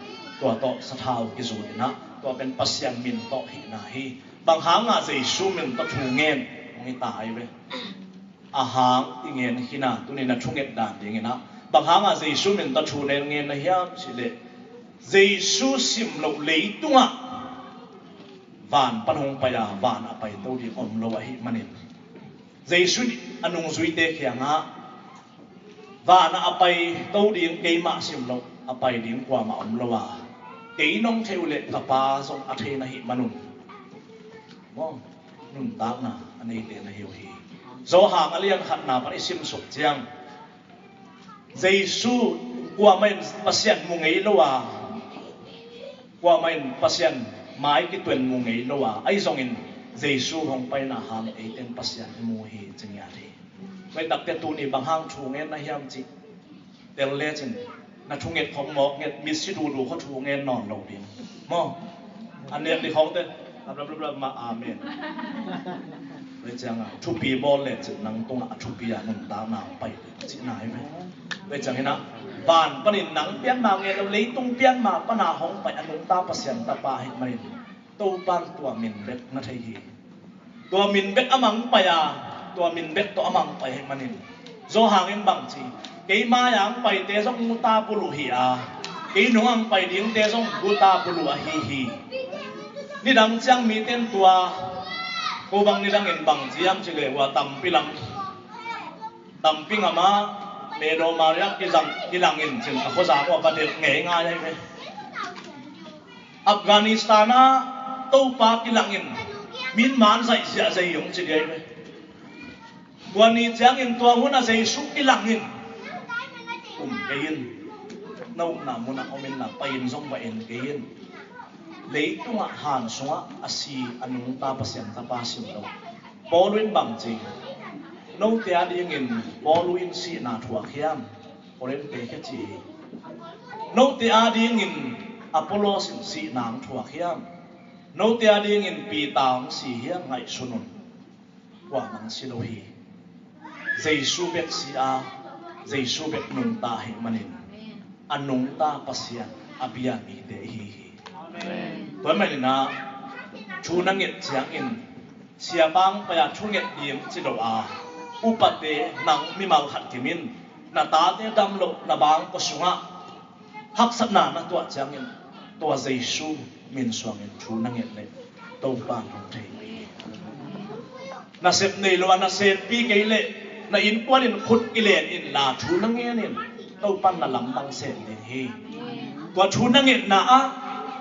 tua tawh sathau kizut inah, tua pen Pasian min tawh hihna hi. Bang hanga Jesu min tawh thu ngen hong hi ta ai ve. A hang i ngen hina tunin a thunget dan dinginah, bang hanga Jesu min tawh thu ngen ngen na hiam cih leh Jesu sim loh leitungah van pan hong pai a, van a pai to ding om lo ahih manin, Jesu a nungzuite kiangah van a pai to ding keimah sim lo, a pai ding kuamah om lo a, kei nong thei uh leh ka Pa zong a thei na hih manun maw, nuntakna a neite na hi uh hi. Johan a lian khatna pan i simsuk ciang, Jesu kuamah in Pasian mu ngei lo a, kuamah in Pasian mai kituen mu ngei lo a, ahi zongin Jesu hong paina hangin eite in Pasian i mu hi ci ngiat hi. Tua takte tuni bang hang thu ngen na hiam cih tel lecin, na thunget khawng mawk nget, mitsi duhduh khawng thu ngen nawn lo ding maw. A nek dih khawngte a bla bla bla ma amen. Tua ciangah thupi bawl lecin nang tungah a thupi a nuntakna hong pai ding cihna hi ve. Tua ciang hinah van panin nang pianma ngen lo, leitung pianma pana hong pai a nungta Pasian Tapa hi manin, Topan tua min bek na thei hi. Tua min bek a mang pai a, tua min bek tawh a mang pai hi manin, Johan in bang ci, kei mai-a hong paite zong guta buluh hi a, kei nung hong pai dingte zong guta buluh ahi hi. Nidang ciang mite in tua ko bang nidangin bang ci hiam cih leh ua tampi lam, tampi ngam a Medo Maria kizang kilangin cin a khuazang ua va delh ngeingai ahi ve. Afghanistan ah Topa kilangin min man zaih ziahzaih hong ci dih ahi ve. Tua ni ciangin tua munah Jesu kilangin um kei in, na upna munah om inla pai-in zong va en kei in. Leitungah han sungah a si a nungta Pasian Tapa sim lo. Paulu in bang ci, note a dingin Paulu in sihna thuak hiam? Korin te khia ci hi. Note a dingin Apollos in sihna hong thuak hiam? Note a dingin Peter hong si hiam? Ngaihsun un. Kuamah si lo hi. Jesu bek si a, Jesu bek nungta ahih manin, a nungta Pasian a bia mite ihi hi. Tua ahih manin ah thu na nget ciangin siapa hong pai a thunget ding ci lo a, upate nang mimal khat kim in, na tate dam loh na bangkua sungah haksatna na tuah ciangin tua Jesu min suangin thu na nget leh Topa in hong thei hi. Nasep nei lo a naseppi kei leh na innkuan in khut kilen inla thu na ngen in, Topa in na lam mang sem ding hi. Tua thu na ngetna ah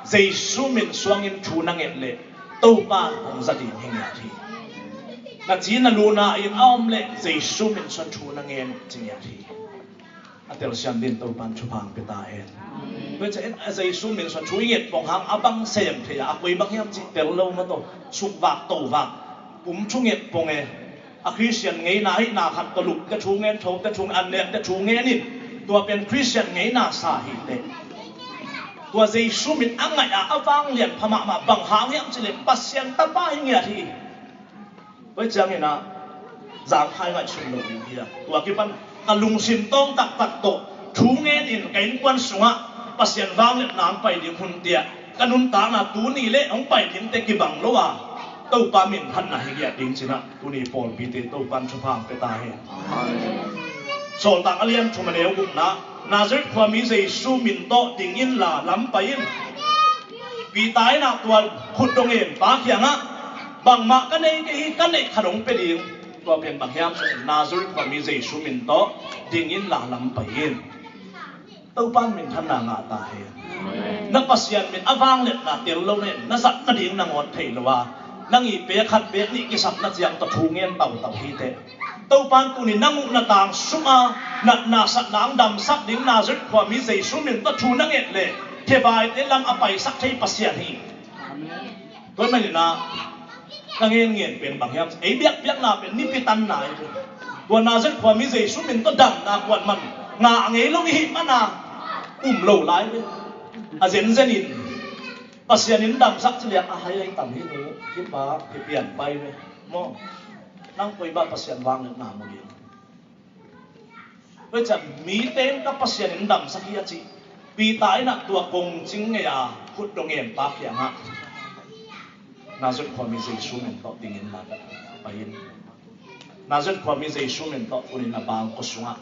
Jesu min suangin thu na nget leh Topa hong za ding hi ngiat hi. Na ci na luna in a om leh Jesu min suang thu na ngen uh ci ngiat hi. A telsiam ding Topan thupha hong pia ta hen. Tua ciangin a Jesu min suang thu i nget pong hang a bang sem thei a, a koi bang hiam cih tel lo mah tawh, sukvak tovak, pum thu nget pong e. A Khristian ngeina ahihna khat tawh lupte thu ngen, thote thu ngen, an nekte thu ngen in, tua pen Khristian ngeina sa hi teh. Tua Jesu min a ngaih a, a vanglian pha mahmah, bang hang hiam cih leh Pasian Tapa hi ngiat hi. Tua ciangin ah zangkhai ngaihsun lo ding hi a. Tua kipan ka lungsim tawng taktak tawh thu ngen in ka innkuan sungah Pasian vangliatna hong pai ding hun tiah ka nuntakna tuni le hong pai dingte kibang lo a, Topa minthanna hi ngiat ding ci-in ah tuni pawlpite Topan thupha hong pia ta hen. Sawltak a lian thum a neu gukna, Nazareth khuami Jesu min tawh ding inla lam pai in. Peter in ah tua khutdong empa kiangah, bangmah ka nei kei hi, ka neih khat hong pia ding. Tua pen bang hiam cih leh Nazareth khuami Jesu min tawh ding inla lam pai in. Topan minthanna ngah ta hen. Na Pasian min a vangliatna tel lo na in, na zat nading nangawn thei lo a, nang i pek khat pek nih kisapna ciang tawh thu ngen tautau hi teh. Topan tuni nang uh na tang sungah natna satna hong damsak ding Nazareth khuami Jesu min tawh thu na nget leh, khebaite lam a paisak thei Pasian hi. Tua manin ah ka ngen ngen pen bang hiam, ei biakpiakna pen nipi tanna hi. Tua Nazareth khuami Jesu min tawh damna kuaman ngah ngei lo i hih manin ah um lo lai ve. A zenzen in Pasian in damsak ci liang a hai ai tam hi nu, hi pa, hi pian pai ve. Maw, nang koi bang Pasian vangliatna mu ding. Tua ciang mite in ka Pasian in damsak hi a cih Peter in ah tua kongcing ngei a khutdong empa kiangah Nazareth khuami Jesu min tawh ding inla pai in. Nazareth khuami Jesu min tawh tuni na bangkua sungah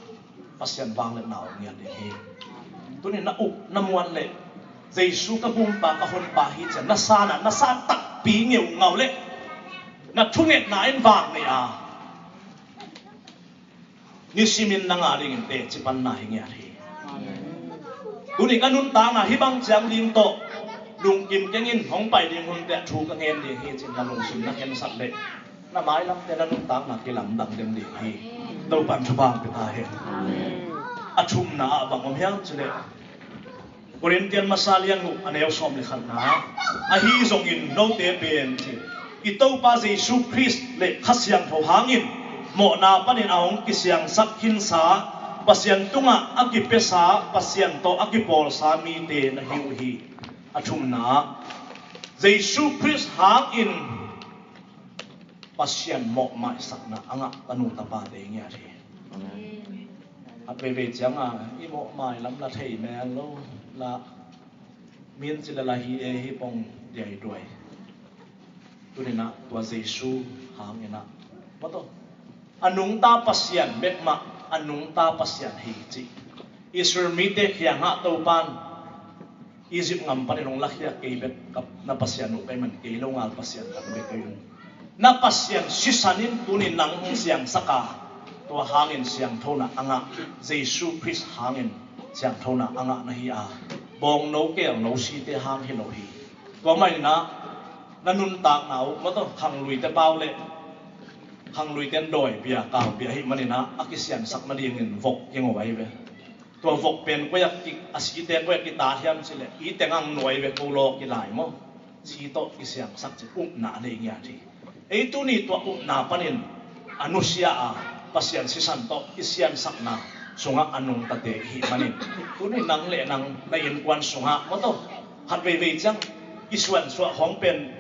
Pasian vangliatna om ngiat ding hi. Tuni na up na muan leh Jesu ka Gumpa ka Honpa hi ci-a na san a, na san takpi ngeungau leh na thungetna in vak nei a, nisimin na ngah dingin teci panna hi ngiat hi. Tuni ka nuntakna hih bang ciang ding tawh lungkim keng in, hong pai ding hun teh thu ka ngen ding hi ci-in na lungsim na khensat leh na mailamte na nuntakna kilamdang den ding hi. Topan thupha hong pia ta hen. A thumna ah bang om hiam cih leh Korintian masa lian guk a neu sawm le khatna, ahi zongin note pen ci, i Topa Jesu Khrist le Kha Siangtho hangin mawhna panin a hong kisiangsak khinsa, Pasian tungah a kipiasa, Pasian tawh a kipawlsa mite na hi uh hi. A thumna, Jesu Khrist hangin Pasian mawhmaisakna a ngah tanu tapate i ngiat hi. Khat veivei cianga i mawhmai lam la thei mel lo, la min ci la la hi e hi pong diaiduai. Tuninah tua Jesu hanginah mawtaw a nungta Pasian bekmah a nungta Pasian hi cih Israel mite kiangah Topan Egypt ngam panin hong lakhia kei bek na Pasian uh kei man kei lo ngal Pasian tak bek kei un. Na Pasian sisan in tunin nang hong siangsak a, tua hangin siangthona a ngah, Jesu Khrist hangin siangthona a ngah na hi a, bawngno kelno site hang hi lo hi. Tua maninah na nuntakna uh mawtaw khangluite pau le khangluite in dawi bia kau bia hi maninah a kisiansak nadingin vok kingo ahi ve. Tua vok pen koi a ki, a site koi a kita hiam cileh i teng ang nuai ve ko law kilai maw? Si tawh kisiangsak ci upna a nei ngiat hi. Ei tuni tua upna panin a nusia a Pasian sisan tawh i siansakna sungah a nungtate i hih manin tuni nang le nang na innkuan sungah mawtaw khat veivei ciang i suansuah hong pen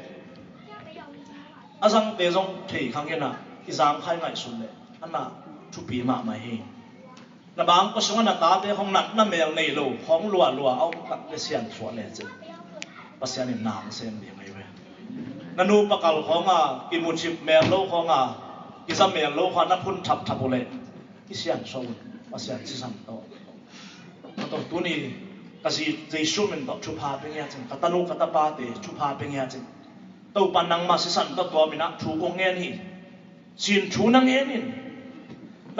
a zangte zong thei khang hinah i zangkhai ngaihsun leh a na thupi mahmah hi. Na bangkua sungah na tate hong natna mel nei lo hong lualua a om tak le siansuah lecin Pasian in na hong sem ding ahi ve. Na nu pakal khawnga kimucip mel lo khawnga kiza mel lo khawnga na phun thapthap uh leh i siansuah un Pasian sisan tawh. Mawtaw tuni ka zi Jesu min tawh thupha pe ngiat cin ka tanu ka tapate thupha pe ngiat cin Topa nangmah sisan tawh tua minah thu kong ngen hi. Sin thu na ngen in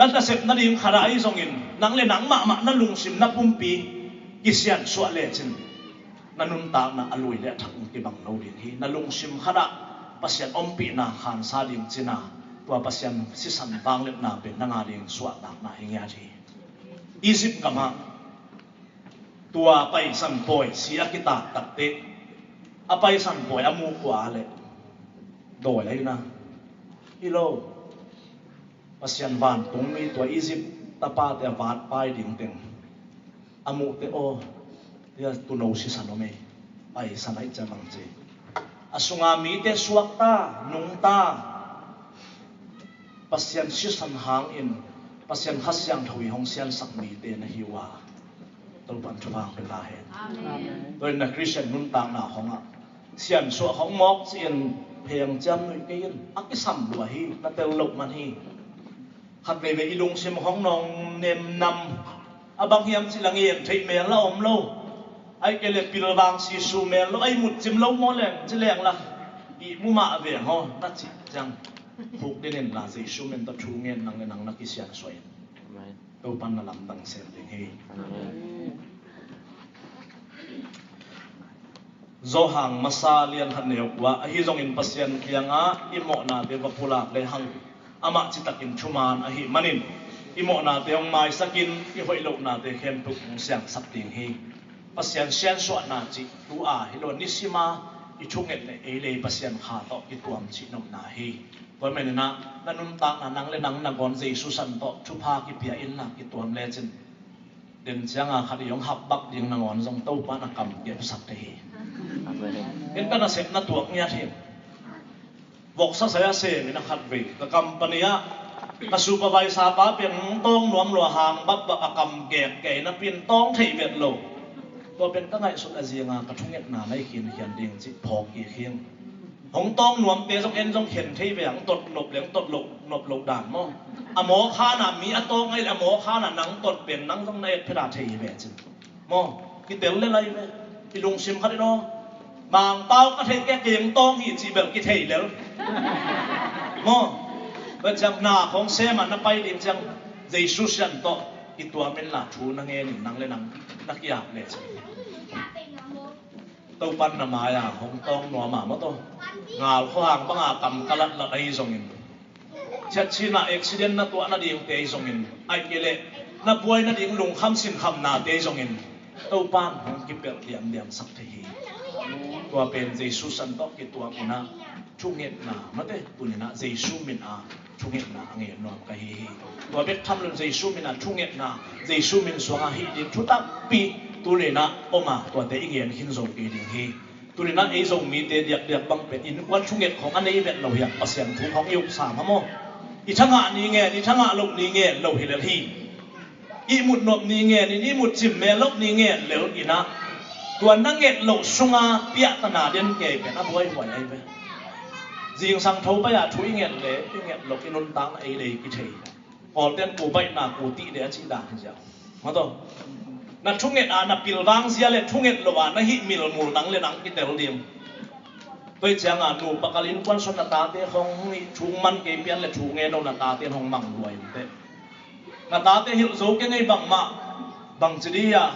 na nasep nading khatah ahi zongin nang le nang mahmah na lungsim na pumpi kisiansuah lecin na nuntakna a lui le a thak kibang lo ding hi. Na lungsim khatah Pasian ompihna khansa ding cina, tua Pasian sisan vangliatna pen nang a ding suahtakna hi ngiat hi. Egypt gamah tua Paisan pawi si a kitak takteh, a Paisan pawi a muh kua le dawi ahi na. Hi lo. Pasian vantungmi tua Egypt tapate a vatpai ding teng a muhte aw, tia tuuno sisan om ei. Paisan ahi ciang bang ci, a sunga mite suakta, nungta, Pasian sisan hangin Pasian Kha Siangtho i hong siansak mite na hi uh a, Topan thupha hong pia ta hen. Amen. Tua in na Christian nuntakna hong ah siansuah hong mawk ci-in pheng ciam nuih kei in, a kisam lua hi, na tel loh man hi. Khat veivei i lungsim hong nawng nemnam, a bang hiam ci la ngen theih mel la om lo. Ai kei le pilvang sisu mel lo, ai mutcim lo maw leng ci leng la, i mu mah veng haw na cih ciang, khuk dinin la Jesu min tawh thu ngen nang le nang na kisiansuah in. Amen. Topan na lamdang sem ding hi. Amen. Johan masa lian khat neu kua, ahi zongin Pasian kiangah i mawhnate va pulak lehang, amah citakin thuman ahih manin i mawhnate hong maisakin i hoih lohnate khempeuh hong siangsak ding hi. Pasian siansuahna cih tu-a hi lo, nisima i thunget le ei le ei Pasian Kha tawh kituam cih nopna hi. Tua maninah na nuntakna nang le nang nangawn Jesu san tawh thupha kipia inla kituam lecin, den cianga khat i hong hapbak ding nangawn zong Topa na kam kepsak thei hi. Amen. En ka nasepna tuak ngiat hi. Voksa saya semin a khat vei ka company ah ka supervisor pa pen hong tawng nuam lua hang bakbak a kam gek kei napi in tawng thei vet lo. Tua pen ka ngaihsut a zianga ka thungetna na i khinkhian ding cih phawk kik hi. Hong tawng nuamte zong en zong khen thei ve, hong tot nop le hong tot loh nop loh dan maw? A mawk hana mi a tawng ahi le a mawk hana nang tot pen nang zong na et pheta thei hi ve cin. Maw, kitel lel ahi ve. I lungsim khat in aw, Mangpau ka theih kei, kei hong tawng hi cih bel kithei lel. Maw, tua ciang na khong sem a na pai ding ciang Jesu sian tawh kituam inla thu na ngen in nang le nang na kiap lecin. Topan na mai-a hong tawng nuam a maw taw. Ngal khuahang banga kam ka latlat ahi zongin, thiatchinah accident na tuah nadingte ahi zongin, ahih kei leh na buai nading lungkham sinkhamnate ahi zongin, Topan hong kipelh liamliamsak thei hi. Tua pen Jesu san tawh kituam inah thungetna mate tuninah Jesu min a thungetna a ngen nuam ka hi hi. Tua bek tham lo in Jesu min a thungetna, Jesu min suanga hih ding thu tampi tuninah om a, tuate i ngen khin zo kei ding hi. Tuninah ei Zomite diakdiak bang pen innkuan thunget khong a nei vet lo hiam, Pasian thu khong i uksa mah maw? I thangah ni ngen, i thangah loh ni ngen lo hi lel hi. I mut nop ni ngen in, i mut cim mel loh ni ngen lel inah, tua na nget loh sunga piahtana den kei pen a buaihuai ahi ve. Zingsang tho pai-a thu i nget le i nget loh i nuntakna ei le ei kithei. Kawlten ku baihna ku tih le a cih dan hi ziau. Maw taw. Na thunget a na pilvang zia le thunget lo a na hih milmul nang le nang kitel ding. Tua cianga nu pakal innkuan suan na tate hong hih thu man kei pian le thu ngen lo na tate hong mang lua in teh. Na tate hilh zo kei ngei bangmah, bangci dih a,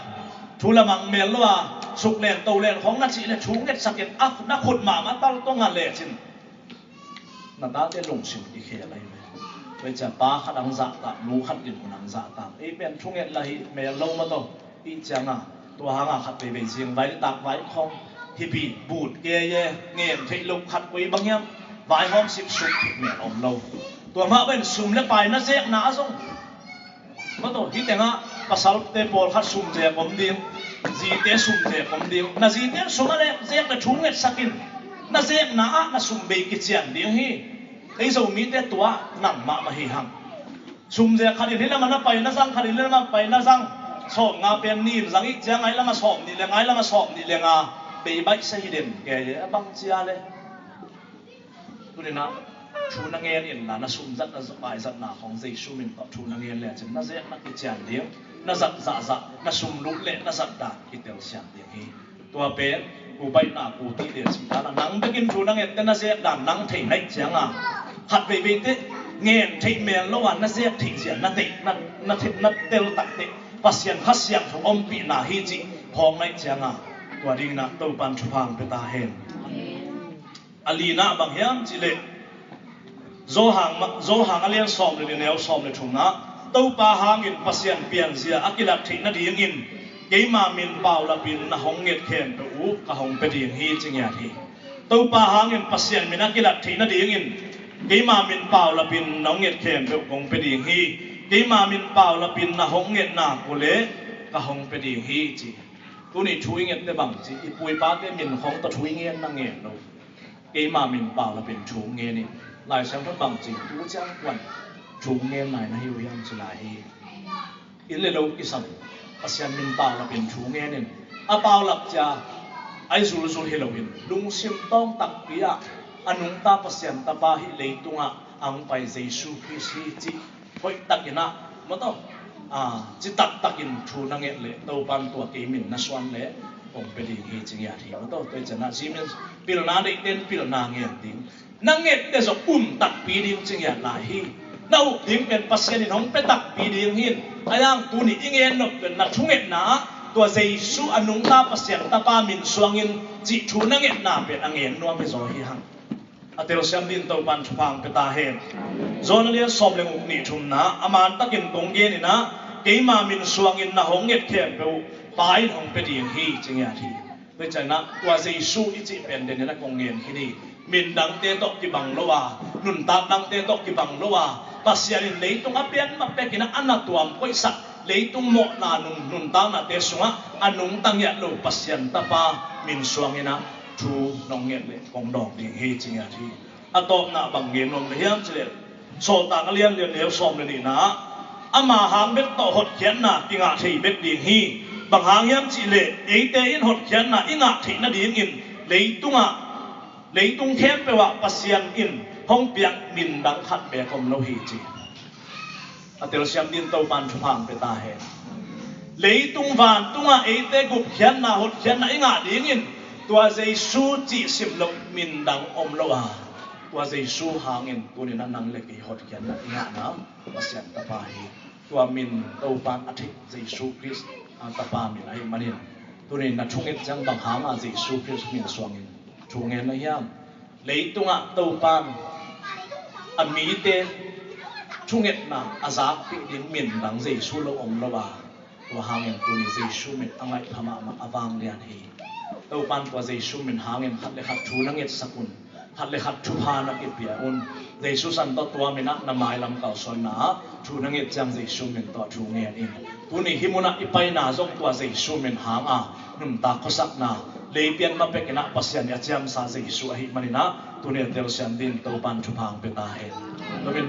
thu la mang mel lo a, suk len to len khong na cih le thu ngetsak in a na khut mahmah tal tong a lecin. Na tate lungsim i khel ahi ve. Tua ciang pa khat ang zahtak, nu khat dinmun ang zahtak. Ei pen thunget la hi mel lo maw taw. Ih cianga tua hanga khat veivei zing vai le tak vai khong hipi but kei e, ngen theih loh khat koi bang hiam, vaihawm sipsuk thei mel om lo. Tua mah pen sum le pai na zekna a zong maw taw, hih tengah pasalte pawlkhat sum zek om ding, zite sum zek om ding. Na zite sum a le zek le thu ngetsak in, na zekna ah na sum bei kician ding hi. Ei Zomite tua nang mahmah hi hang. Sum zek khat in hih lamah na pai na zang, khat in hih lamah pai na zang. Sawm nga pen ni in zang ih ciang ngai lamah sawm nih le ngai lamah sawm nih le nga bei baihsa hi den kei e, a bang cia le. Tuninah thu na ngen inla na sum zat na paizatna khong Jesu min tawh thu na ngen lecin na zek na kician ding, na zat zahzah, na sum lut le na zat dan kitel siam ding hi. Tua pen ku baihna ku tih le cih dan a nang bekin thu na ngette na zek dan nang thei naih cianga khat veivei teh ngen theih mel lo a na zek theih zia na theih na, na, theih, na tel takteh Pasian Kha Siangtho ompihna hi cih phawk naih cianga tua dinginah Topan thupha hong pia ta hen. A lina bang hiam cihleh, Johan, Johan a lian sawm le li neu sawm le thumna, Topa hangin Pasian pianzia a kilat theih nadingin keima min paulapin na hong nget khempeuh uh ka hong pia ding hi, ci ngiat hi. Topa hangin Pasian min a kilat theih nadingin keima min paulapin na hong nget khempeuh kong pia ding hi. Keima min paulapin na hong ngetna uh leh ka hong pia ding hi, ci. Tuni thu i ngette bang ci, i pu i pate min khawng tawh thu i ngen na ngen lo. Keima min paulapin thu ngen in. Lai Siangtho bang ci, tu ciang kuan thu ngen lai na hi uh hiam ci lai hi. Inn le lo kisam, Pasian min paulapin thu ngen in. A paulap cia a i zulzul hi loin, lungsim tawng takpi ah a nungta Pasian Tapa hih leitungah a hong pai Jesu Khrist hi cih hoih takin ah, maw taw, ah, citak takin thu na nget leh Topan tua kei min na suan leh kong pia ding hi, ci ngiat hi, maw taw. Tua i ciangin ah zi min pilna deihte in pilna ngen ding, na ngette zong um takpi ding, ci ngiat lai hi. Na up ding pen Pasian in hong pia takpi ding hi. A yang tuni i ngen nop pen na thungetna ah tua Jesu a nungta Pasian Tapa min suangin cih thu na ngetna pen a ngen nuam hi zaw hi hang. A telsiam dingin Topan thupha hong pia ta hen. Johan a lian sawm le guk nih thumna, a mantakin kong gen in ah, keima min suangin na hong nget khempeuh Pa in hong pia ding hi, ci ngiat hi. Tua i ciangin ah tua Jesu i cih pen den in ah kong ngen khin hi. Min dangte tawh kibang lo a, nuntak dangte tawh kibang lo a, Pasian in leitung a pian ma pekin ah a na tuam koihsak leitung mawhna nun, nuntaknate sungah a nungta ngiat lo Pasian Tapa min suangin ah thu nong nget leh kong dawng ding hi, ci ngiat hi. A tawpna bang gen nuam na hiam cihleh, Sawltak a lian li neu sawm le nihna ah, ama hang bek tawh hotkhiatna kingah thei bek ding hi. Bang hang hiam cihleh, eite in hotkhiatna i ngah theih nadingin leitungah, leitung khempeuh ah Pasian in hong piak min dang khat beek om lo hi, ci. A telsiam dingin Topan thupha hong pia ta hen. Leitung vantungah eite gupkhiatna, hotkhiatna i ngah dingin tua Jesu cih sim loh min dang om lo a, tua Jesu hangin tuni-in ah nang le kei hotkhiatna i ngahna Pasian Tapa hi. Tua min Topan a theih Jesu Khrist a Tapa min ahih manin, tuni-in na thunget ciang bang hanga Jesu Khrist min suangin thu ngen na hiam? Leitungah Topan a mite thungetna a zakpih ding min dang Jesu lo om lo a, tua hangin tuni Jesu min a ngaih pha mahmah, a vanglian hi. Topan tua Jesu min hangin khat le khat thu na ngetsak un, khat le khat thupha na kipia un. Jesu san tawh tua min ah na mailam kalsuanna ah thu na nget ciang Jesu min tawh thu ngen in. Tuni hih munah i paina zong tua Jesu min hanga nuntak khuasakna, lei pian ma pekin ah Pasian i a ciamsa Jesu ahih manin ah, tuni a telsiam dingin Topan thupha hong pia ta hen. Tua min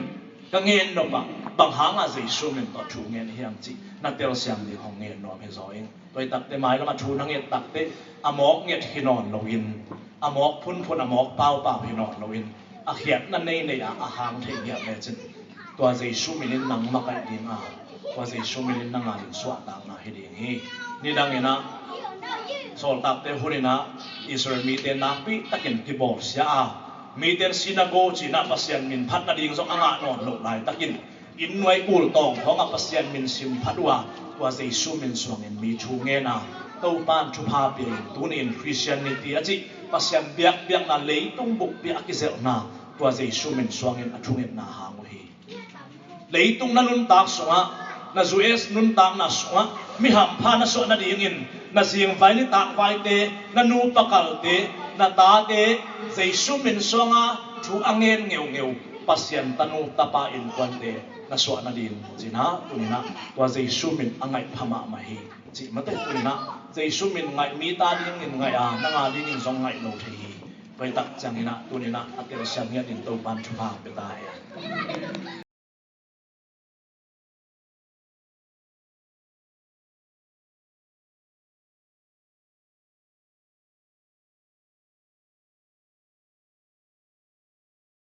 ka ngen nop ah, bang hanga Jesu min tawh thu ngen hiam cih na telsiam ding hong ngen nuam hi zaw ing. Tua i takte mailam a thu na nget takte, a mawk nget hi nawn loin, a mawk phunphun, a mawk paupau hi nawn loin, a khiatna neinei a, a hang thei ngiat lecin, tua Jesu min in nang makaih ding a, tua Jesu min in nang adingin suahtakna hi ding hi. Nidangin ah, sawltakte hunin ah Israel mite nakpi takin kibawlsia a, mite in synagogue ci-in ah Pasian min phat nading zong a ngah nawn loh laitakin, inn nuai kul tawng khawngah Pasian min sim phat uh a, tua Jesu min suangin mi thu ngen a, Topan thupha pia in, tuni-in Christianity a cih Pasian biakpiakna leitung bukpi a kizelhna tua Jesu min suangin a thungetna hang uh hi. Leitung na nuntak sungah, na U S nuntakna sungah mi hampha na suah nadingin, na zingvai nitak vaite, na nu pakalte, na tate Jesu min suanga thu a ngen ngeungeu Pasian tanu tapa innkuante na suah nading ci-in ah, tuni-in ah tua Jesu min a ngaih pha mahmah hi. Cih mate, tuni-in ah Jesu min ngaih, mite adingin ngaih a, nang adingin zong ngaih lo thei hi. Tua i tak ciangin ah tuni-in ah a telsiam ngiat dingin Topan thupha pia ta hen.